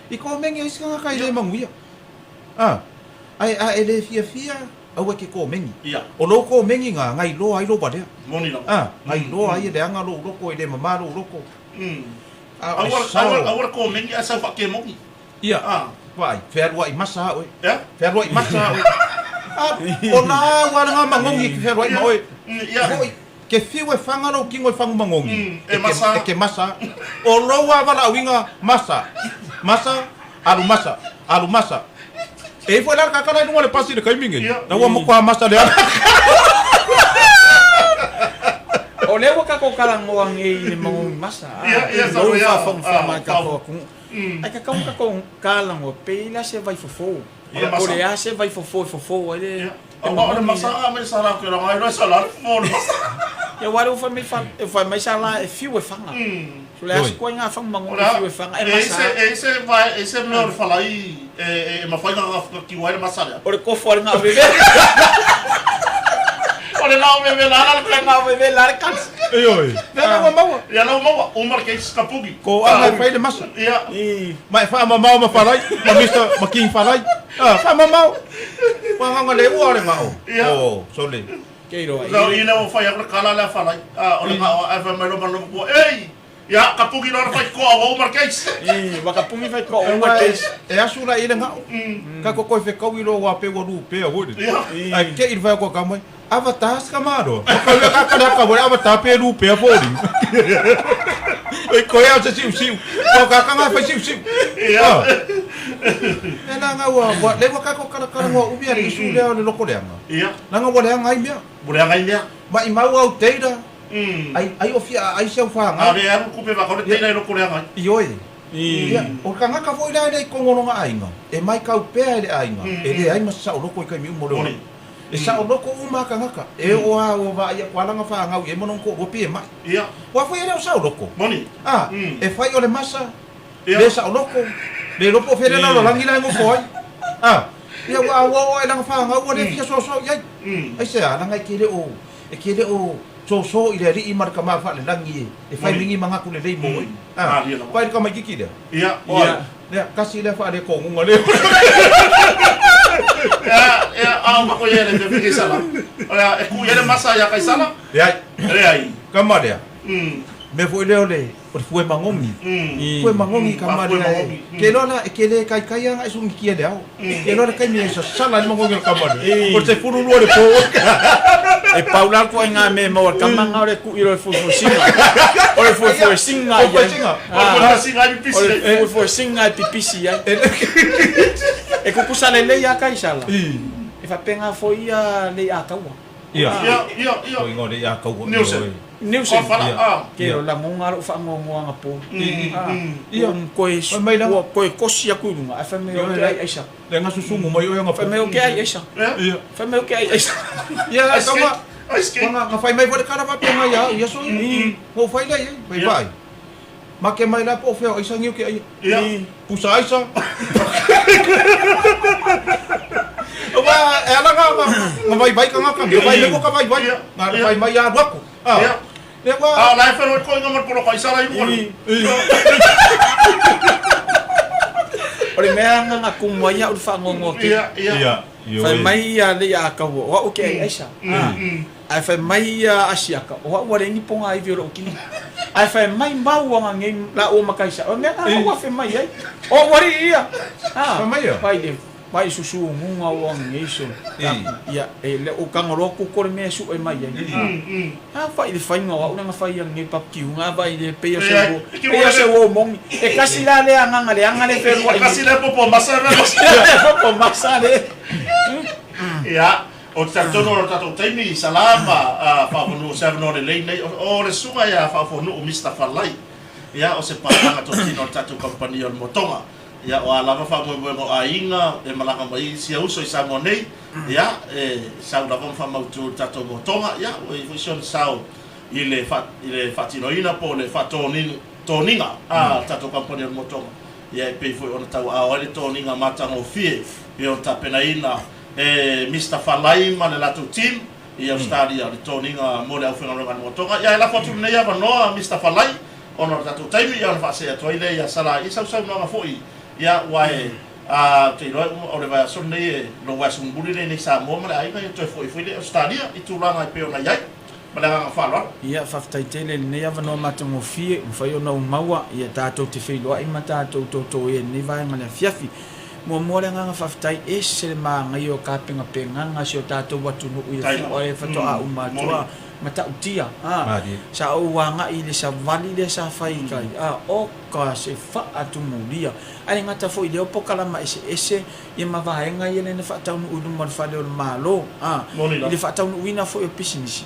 I komengi ai sika nga kai le manguia. Ah. Ai a e le fiafia aua ke komengi. Ia. O lo komengi nga ngai loa ai lo balea. Moni lava. Ah, ngai loa ai le anga lo loko e le mama lo loko. Ah, o le Aua sao. aua aua le komengi ae sau faakemogi. Ia. Ah. Vai, fealuai masa oe. Ia. Fealuai masa oe. Ah, o la ua le ngā mangongi ke fealuai ma oe. Ia. Foi, ke fiu e whanga lau kingo e whangu mangongi. E masa. E ke masa. O lou a wala uinga masa. Masa, alu masa, alu masa. E ifo la kakala i lunga le pasi le kaiminge. Ia. Na ua moko a masa le ala. O lea ua tatou talanoa nei i le magogi masa, ah, Ia, ia, lou saunoa ia. faafogafoga mai Ah, tatou fao. atunuu. Ae tatau ona tatou talanoa pei la se vaifofo. Ia. Po o le a se vaifofo e fofo ai le Ia. le Aua o le magogi masa a mai sa la ke la ngai loa sa la le fofo o le masa. Ia aua lea ua fai mai fa- e fai mai sa la e fiu e faga. So le a Oi. se koa i ngā fagu O magogi le a, e fiu e faga e e masa. se e se vai e se mea o le falai e e mafai ona kiu ai le masa lea. O le kofo a le gaoveve. O le laoveve la la le Le gaoveve la le kasi. E oi. Le ala ua maua. Ia lau maua, uma le keisi kapugi. Ko anga e fai le masa. Ia. Ma e whaamamao ma wharai, ma Mr. ma King Wharai. Ah, whaamamao. Wa nganga le ua le ngao. Ia. Oh, sole. Ke iloa Lau i. i lea ua fai aku le kala lea falai. Ah, o le ngao ae fai mai lo ma lo kua. Ei! Ia, kapugi loa le faitotoa ua uma le keisi. I, ua kapugi faitotoa ua uma Aua le e, keisi. e asu la i le ngao. Ka koko e whekau i loa wā pe ua lu pea hoi. Ia. Ai ke i le whai kua ka mai. Avatar se ka maro. Ka wea ka kare ka wea avatar pe lu pea fōri. E koe au se siu siu. Ko ka kanga whai siu siu. Ia. E la ngā ua, ua, le ua kako kara kara ngā umi ale isu lea o le loko leanga. Ia. Langa ua leanga ai mea. Mo le anga i mea. Ma i mau au teira, ai, ai o fia, ai seu whanga. A le alu kupe waka o le teira i loko leanga ai. I oe. Ia, o ka ngaka foi la le kongoronga aiga. E mai kau pea e le aiga. E le ai ma sa o loko i kai mi umo le Moni. E sa o loko uma ka ngaka. E o a o va ia kwa langa wha ngau e mono ko o pie mai. Ia. Wa foi ele o sa o loko. Moni. Ah, e fai o le masa. Ia. Le sa o loko. Le lopo fere la langi la ngo foi. Ah, ia wa wa o e langa wha ngau o le fia so so ia. Ai se a langa e kele o e kele o so so i le ri i marka ma fa le langi e. E fai Moni. mingi manga ku le lei mo. Ah, Ah, ia lava. pai ka mai kiki lea. Ia. Ia. Lea, kasi lea wha le kongunga lea. Ia, ia, a o mako ia le te fiki sala. O lea, e ku ia le masa ia kai sala. Ia, Le ai. ka lea. Me foi lea o le, o le fue mangongi. Fue mangongi ka Ah, fue lea. mangongi. Ke loa la, e ke le kai kai anga e sungi kia le ao. Ke loa le kai mea e sasala le mangongi o le ka lea. O te furu lua le po. E pau la le ituaiga mea e maua i le tama lena o le tui o le fuefuesinga. O le fuefuesinga i ai. O le fuefuesinga e pipisi ai. E tutusa lelei lava Kaisala. E faapena foi ia Leiataua. Ia. Ia, ia. Ko ingoa le ia kaua. Nielsen. Nielsen. Ke o lagona lou faanoanoa anapo. Ia. Koe ua koe kosi atu i luga ae fai mai ou te ai aisa. Le gasusumu mai oe anapo. Fai mai ou te ai aisa. Ia. Fai mai ou te ai aisa. Ia kaua. Nga nga fai mai foi le tala faapea nga ia au i aso ia. Nga ou fai lea i ai. Fai vaai. Make mai la po o fea o aisa niu ke aia. Ia. Pusa aisa. Aua e ala nga nga vaivai kangaka nga vai leko ka vaivai. Nga le fai mai alu aku. Ia. Le ua. A o la e whenua koinga ma le poloka aisa la i luga. O le mea nga nga kumu ai au le faanoanoa tele. Ia, ia. Ia. Fai mai ia le ia kaua o au ke ai aisa. Ae fai mai ia Asiaka, o au ua leai ni pogāivi o lou kino. Ae fai mai mau aga nei lāua ma Kaisa, o le mea lena ua afe mai ai. O au alii ia! Fai mai ia? Vai le, vai susuguga ua nei so. Ia, e le o tago loa kuko le mea e suʻe mai ai. A vai le faiga o au lea na fai ai lenei papikiuga, vai le pei o se uo, pei o se uo moni. E tasi la lea agaga leaga lea e feluai nei. E tasi lea popo masa lea. Popo masa lea. Ia, Ou te talitonu o lo tatou taimi, Salama, Faaofonuu, se avanoa lelei nei, o le susuga ia Faaofonuu Mister Falai, ia, o se paaga totino o le tatou kamupani o le Motoga. Ia, o a lava faamoemoega o aiga e malaga mai si a uso i Samoa nei, ia, e sau lava ma faamautu i le tatou Motoga, ia, ua i ai foi si ona sao i le i le faatinoina po o le faatoniga a le tatou kamupani o le Motoga, ia, e pei foi ona tauaao ai le toniga matagofie pei ona tapenaina e Mister Falai ma le latou team i Australia o le toniga mo le aufaigaluega a le Motoga. Ia e lafo atu lenei avanoa Mister Falai ona o le tatou taimi ia ona faasee atu ai lea ia Sala i sau saunoaga foi ia aua e ou te iloa e uma o le vaiaso lenei e lou vaiaso mulimuli lenei i Samoa ma le aiga ia toe foi foi lea i Australia i tulaga e pei ona i ai. Ma le agaga faaaloalo. Ia, faafetai tele i lenei avanoa matagofie ua mafai ona ou maua, ia tatou te feiloai ma tatou totoē i lenei vaega o le afiafi. Muamua le agaga faafetai, ese le manaia o tapenapenaga a si o tatou atunuu i le fua e faatoa uma atu a matautia a. Sa ou agai i le savali lea sa fai i tai a, oka se faatumulia. Ae le gata foi i lea o pokalama eseese ia ma vaega ia lea na faataunuu i luma o le fale o le Malo a, i le faataunuuina foi o pisinisi.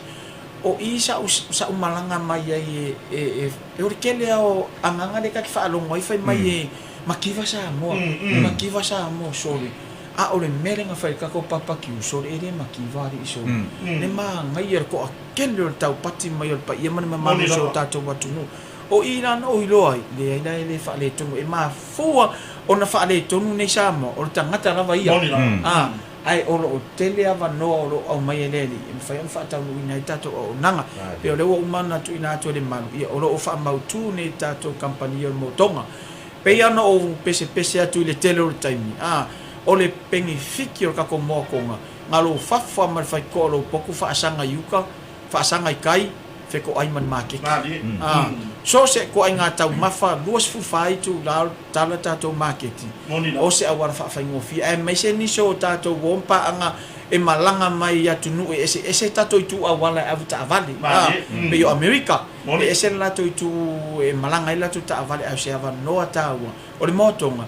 O i sa ou sa ou malaga mai ai e e e o le tele lava o agaga lea ta te faalogo ai fai mai e Makiva Samoa, Makiva Samoa, sole. A o le mea lea na fai i le tatou papakiu, sole, e le makiva alii sole. Le manaia le toatele o le taupati mai o le paia ma le mamalu o si o tatou atunuu. O i la na ou iloa ai, leai la e le faaletonu. E mafua ona faaletonu nei Samoa, o le tagata lava ia. A, ae o lo o tele avanoa o lo o aumai e le Alii e mafai ona faataunuuina ai tatou auaunaga. Pei o lea ua uma ona tuuina atu e le Malu, ia o lo o faamautu nei tatou kamupani o le Motoga. Pei ona ou pesepese atu i le tele o le taimi, a, o le penefiti o le tatou moatoga, na lou fafa ma le faitotoa o lou potu faasaga i uta, faasaga i tai, fetoai ma le maketi. A, so o se ituaiga taumafa 24 itula o le tala tatou maketi, o se auala faafaigofie, aemaise nisi o tatou uo ma paaga e malaga mai i atunuu e eseese tatou itu auala e avetaavale, a, pei o Amerika. E ese le latou itu e malaga ai le latou taavale ae o se avanoa taua o le moatoga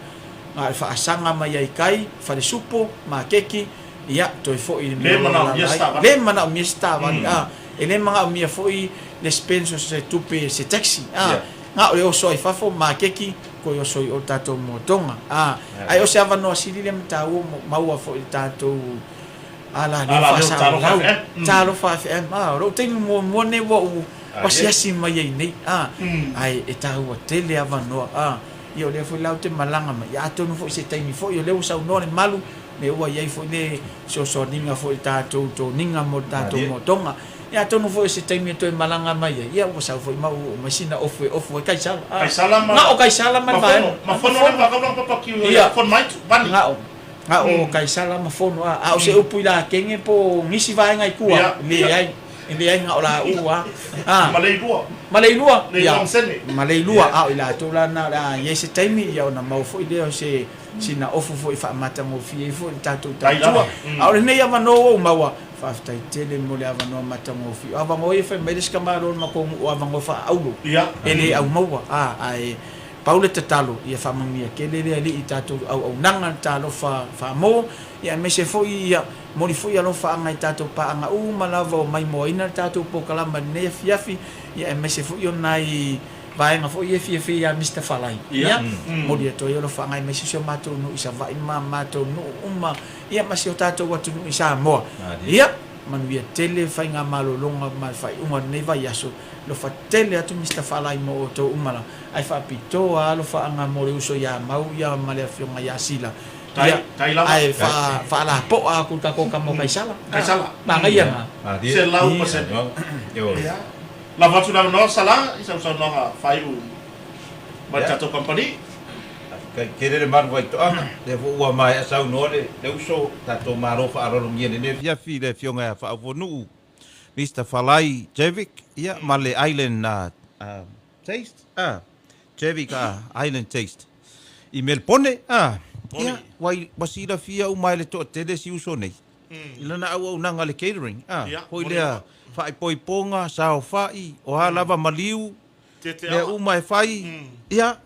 na o le faasaga mai ai kai, falesupo, makeki, ia toe foi i le mea o lo o alaala ai. Le manaomia se taavale, a, e le manaomia foi le spend so se tupe se taxi, a, na o le oso ai fafo, makeki, toe oso i o le tatou moatoga, a, ae o se avanoa sili lea ma taua maua foi i le tatou Ala leo faasalalau. Talofa FM. Ah, o lou taimi muamua lenei ua ou asiasi mai ai nei. Ah, ae e taua tele avanoa. Ah, ia o lea foi la ou te malaga mai. Ia atonu foi se taimi foi o lea ua saunoa le malu, me ua i ai foi le fesoasoaniga foi i le tatou toniga mo le tatou motoga. Ia atonu foi o se taimi e toe malaga mai ai, ia ua sau foi ma ua oo mai sina ofu e ofu ai Kaisala. Ah, Kaisala ma na o Kaisala ma le vaega. Ma fono le whakauranga papaki o ia fono mai tu, vani. Na o. A o Kaisala ma Fono, a o se upu i Lakenge po o nisi vaega i tua, leai. E leai na o laua lava. A. Ma Leilua. Ma Leilua. Leilua ma Sene. Ma Leilua, a o i latou la na o le a i ai se taimi, ia ona maua foi lea o se sina ofu foi e faamatagofie ai foi le tatou tautua. A o lenei avanoa ua ou maua, faafetai tele mo le avanoa matagofie. O avanoa ia e fai mai le isi tamaloa o le matou nuu, o avanoa faaauro, e le aumaua, a, ae pau le tatalo, ia faamanuia tele le Alii i tatou auaunaga, le talofa faamo, ia aemaise foi ia momoli foi alofaaga i tatou paaga uma lava o maimoaina le tatou polokalama i lenei afiafi, ia aemaise foi o nai vaega foi ia e fiafia ia Mister Falai. Ia, momoli atu ai alofaaga aemaise si o matou nuu i Savaii ma matou nuu uma, ia ma si o tatou atunuu i Samoa. Ia, manuia tele faigamalologa ma le faaiuga o lenei vaiaso. Alofa tele atu Mister Falai mo outou uma la, ae faapitoa alofaaga mo le uso ia Mau ia ma le afioga ia Sila. Ia, ae faalapoa atu i le tatou tama o Kaisala. Kaisala. Manaia na. 100%. Ia. Lava atu le avanoa Sala i sau saunoaga faaiu mai le tatou kamupani. Faafetai tele le malu vaitoaga, lea foi ua maea saunoa le uso, tatou malo faaaloalogia i lenei afiafi i le afioga ia Faaufonuu Mister Falai Jevic, ia ma le Island Taste, ah, Jevic Island Taste i Melpone, ah, ia, ua, ua silafia uma e le toatele si uso nei i lana auaunaga i le catering, ah, foi lea faaipoipoga, saofai, o a lava maliu, mea uma e fai, ia,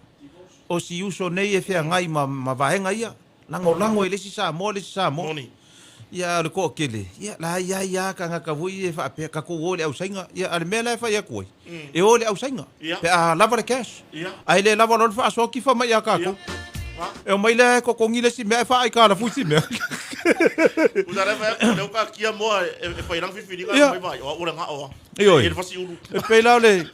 o si uso nei e feagai ma, ma vaega ia. Lagolago e le isi Samoa le isi Samoa. Ia a o le toatele, ia la i ai lava tagata foi ia e faapea, tatou o i le ausaiga. Ia a o le mea la e fai atu ai, e o i le ausaiga pe a lava le cash. Ae le lava loa le faasoa tifa mai ia tatou. E omai lea e totogi le isi mea ae faaaikalafu isi mea. Ioe. E pei la o le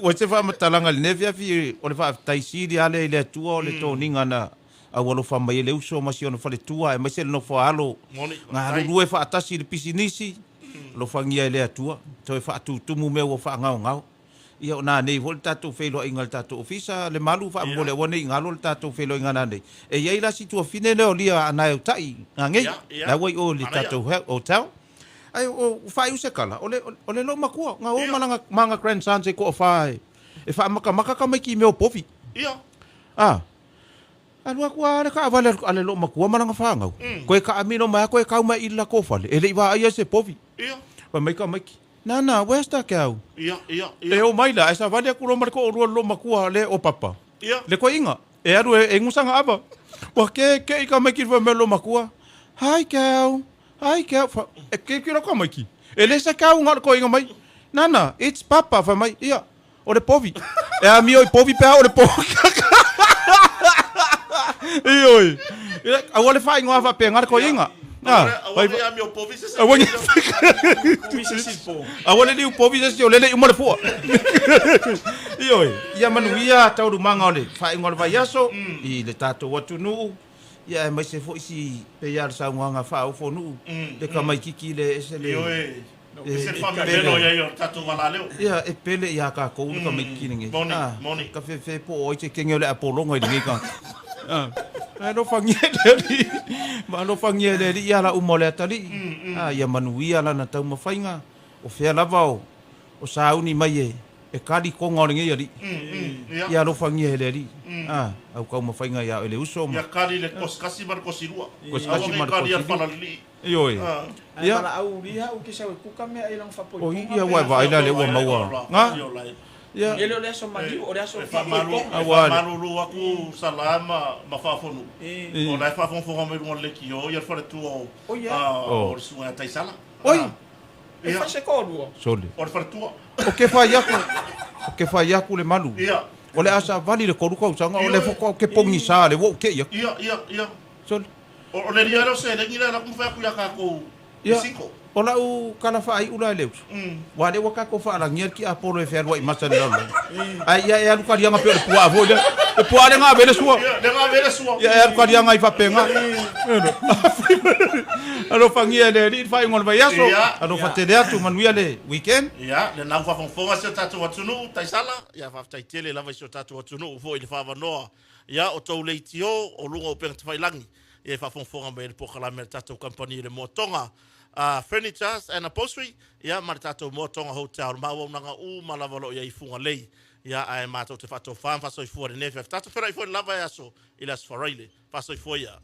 ua se faamatalaga i lenei afiafi o le faafetai sili lava lea i le Atua o le toniga na Aualofa mai e le uso ma si ona faletua aemaise le nofo a alo galulue faatasi i le pisinisi, alofagia e le Atua, toe faatutumu mea ua faagaogao. Ia o nanei foi le tatou feiloaiga i le tatou ofisa, le malu faamolemole aua ne i galo le tatou feiloaiga nanei. E i ai la si tuafine lea o Lia Anaeutai Gagei, la ua i o i le tatou hotel. Ae o faaiu se tala, o le o le loomatua, na o ma lana ma ana grandsons e toafa e faamatamata tamaiti i mea o povi. A. Alu atu lava le taavale a le loomatua ma lana fanau, toe taamilo mai lava toe tau mai i le latou fale, e le i vaaia se povi. Fai mai tamaiti, Nana, where's the cow? E o mai la, ae savali atu loa ma le toalua o le loomatua le o Papa, le toeaina, e alu e inu sana ava. Ua keke'i tamaiti i le fai mai o le loomatua, Hi cow, hi cow. E keke'i lau tamaiti, e le se cow na o le toeaina mai. Nana, it's Papa. Fai mai, ia. O le povi. E amio i povi pe a o le povi. Ioe. Aua le faaigoa faapena le toeaina. Aua Aua le liu povi se isi o lele i uma le fua. Ioe. Ia manuia taualumaga o le faaiuga o le vaiaso i le tatou atunuu. Ia aemaise foi si pei lava o le saunoaga faaofonuu le tamaititi le ese le Ioe. Ese le faamemelo i ai o le tatou valaleo. Ia, e pele ia tatou le tamaititi lenei. Moni, moni. Ka fefe po o ai se kenge o le apologa i lenei tagata. Ae alofagia e le Alii, ma alofagia e le Alii ala uma o le atalii. Ia manuia lana taumafaiga, o fea lava o sauni mai e E kali koga o lenei alii. Ia alofagia e le alii. Au taumafaiga ia oe le uso ma. Ia kali le kosikasi ma le kosilua. Kosikasi ma le kosilua. Aua ne i kali ia le falalilii. Ioe. Ae valaau lia au ke sau e kuka mea ai lana faapoipoga. Oi, ia ua e vaai la lea ua maua. Ga. Ia. E le o le aso maliu, o le aso E faamalulu atu Sala ma Faafonuu, o la e faafogafoga mai luga o le leitio ia le faletua o le susuga ia Taisala. Oi! E fai se toalua. Sole. O le faletua. O ke fai aku, o ke fai aku le malu. Ia. O le a savali le kolu kausaga, o le faatoa ke pogisa le ua ou te'i atu. Ia, ia, ia. Sole. O le lia lea o seleni lea la ku mafai atu ia tatou i single. O lau tala faaiu la e le uso, aua o lea ua tatou faalagia le tiapolo e fealuai masa i le lalolagi. Ae ia e alu kaliaga pei o le puaa foi lea. Le puaa lea na ave ai le sua. Ia, lea na ave ai le sua. Ia e alu kaliaga ai faapena. Alofagia e le Alii le faaiuga o le vaiaso. Alofa tele atu, manuia le weekend. Ia, lena ua faafogafoga si o tatou atunuu, Taisala. Ia, faafetai tele lava i si o tatou atunuu foi i le faavanoa. Ia, o tou leitio o luga o upega tafailagi, ia e faafogafoga mai ai le polokalame a le tatou kamupani i le Moa Tonga. Furnitures and Upholstery, ia, ma le tatou Moa Tonga Hotel, ma auaunaga uma lava o lo o i ai i Fugalei. Ia, ae matou te faatofa ma faasoifua i lenei afiafi. Tatou feiloai foi lava e aso i le Aso Faraile. Faasoifua ia.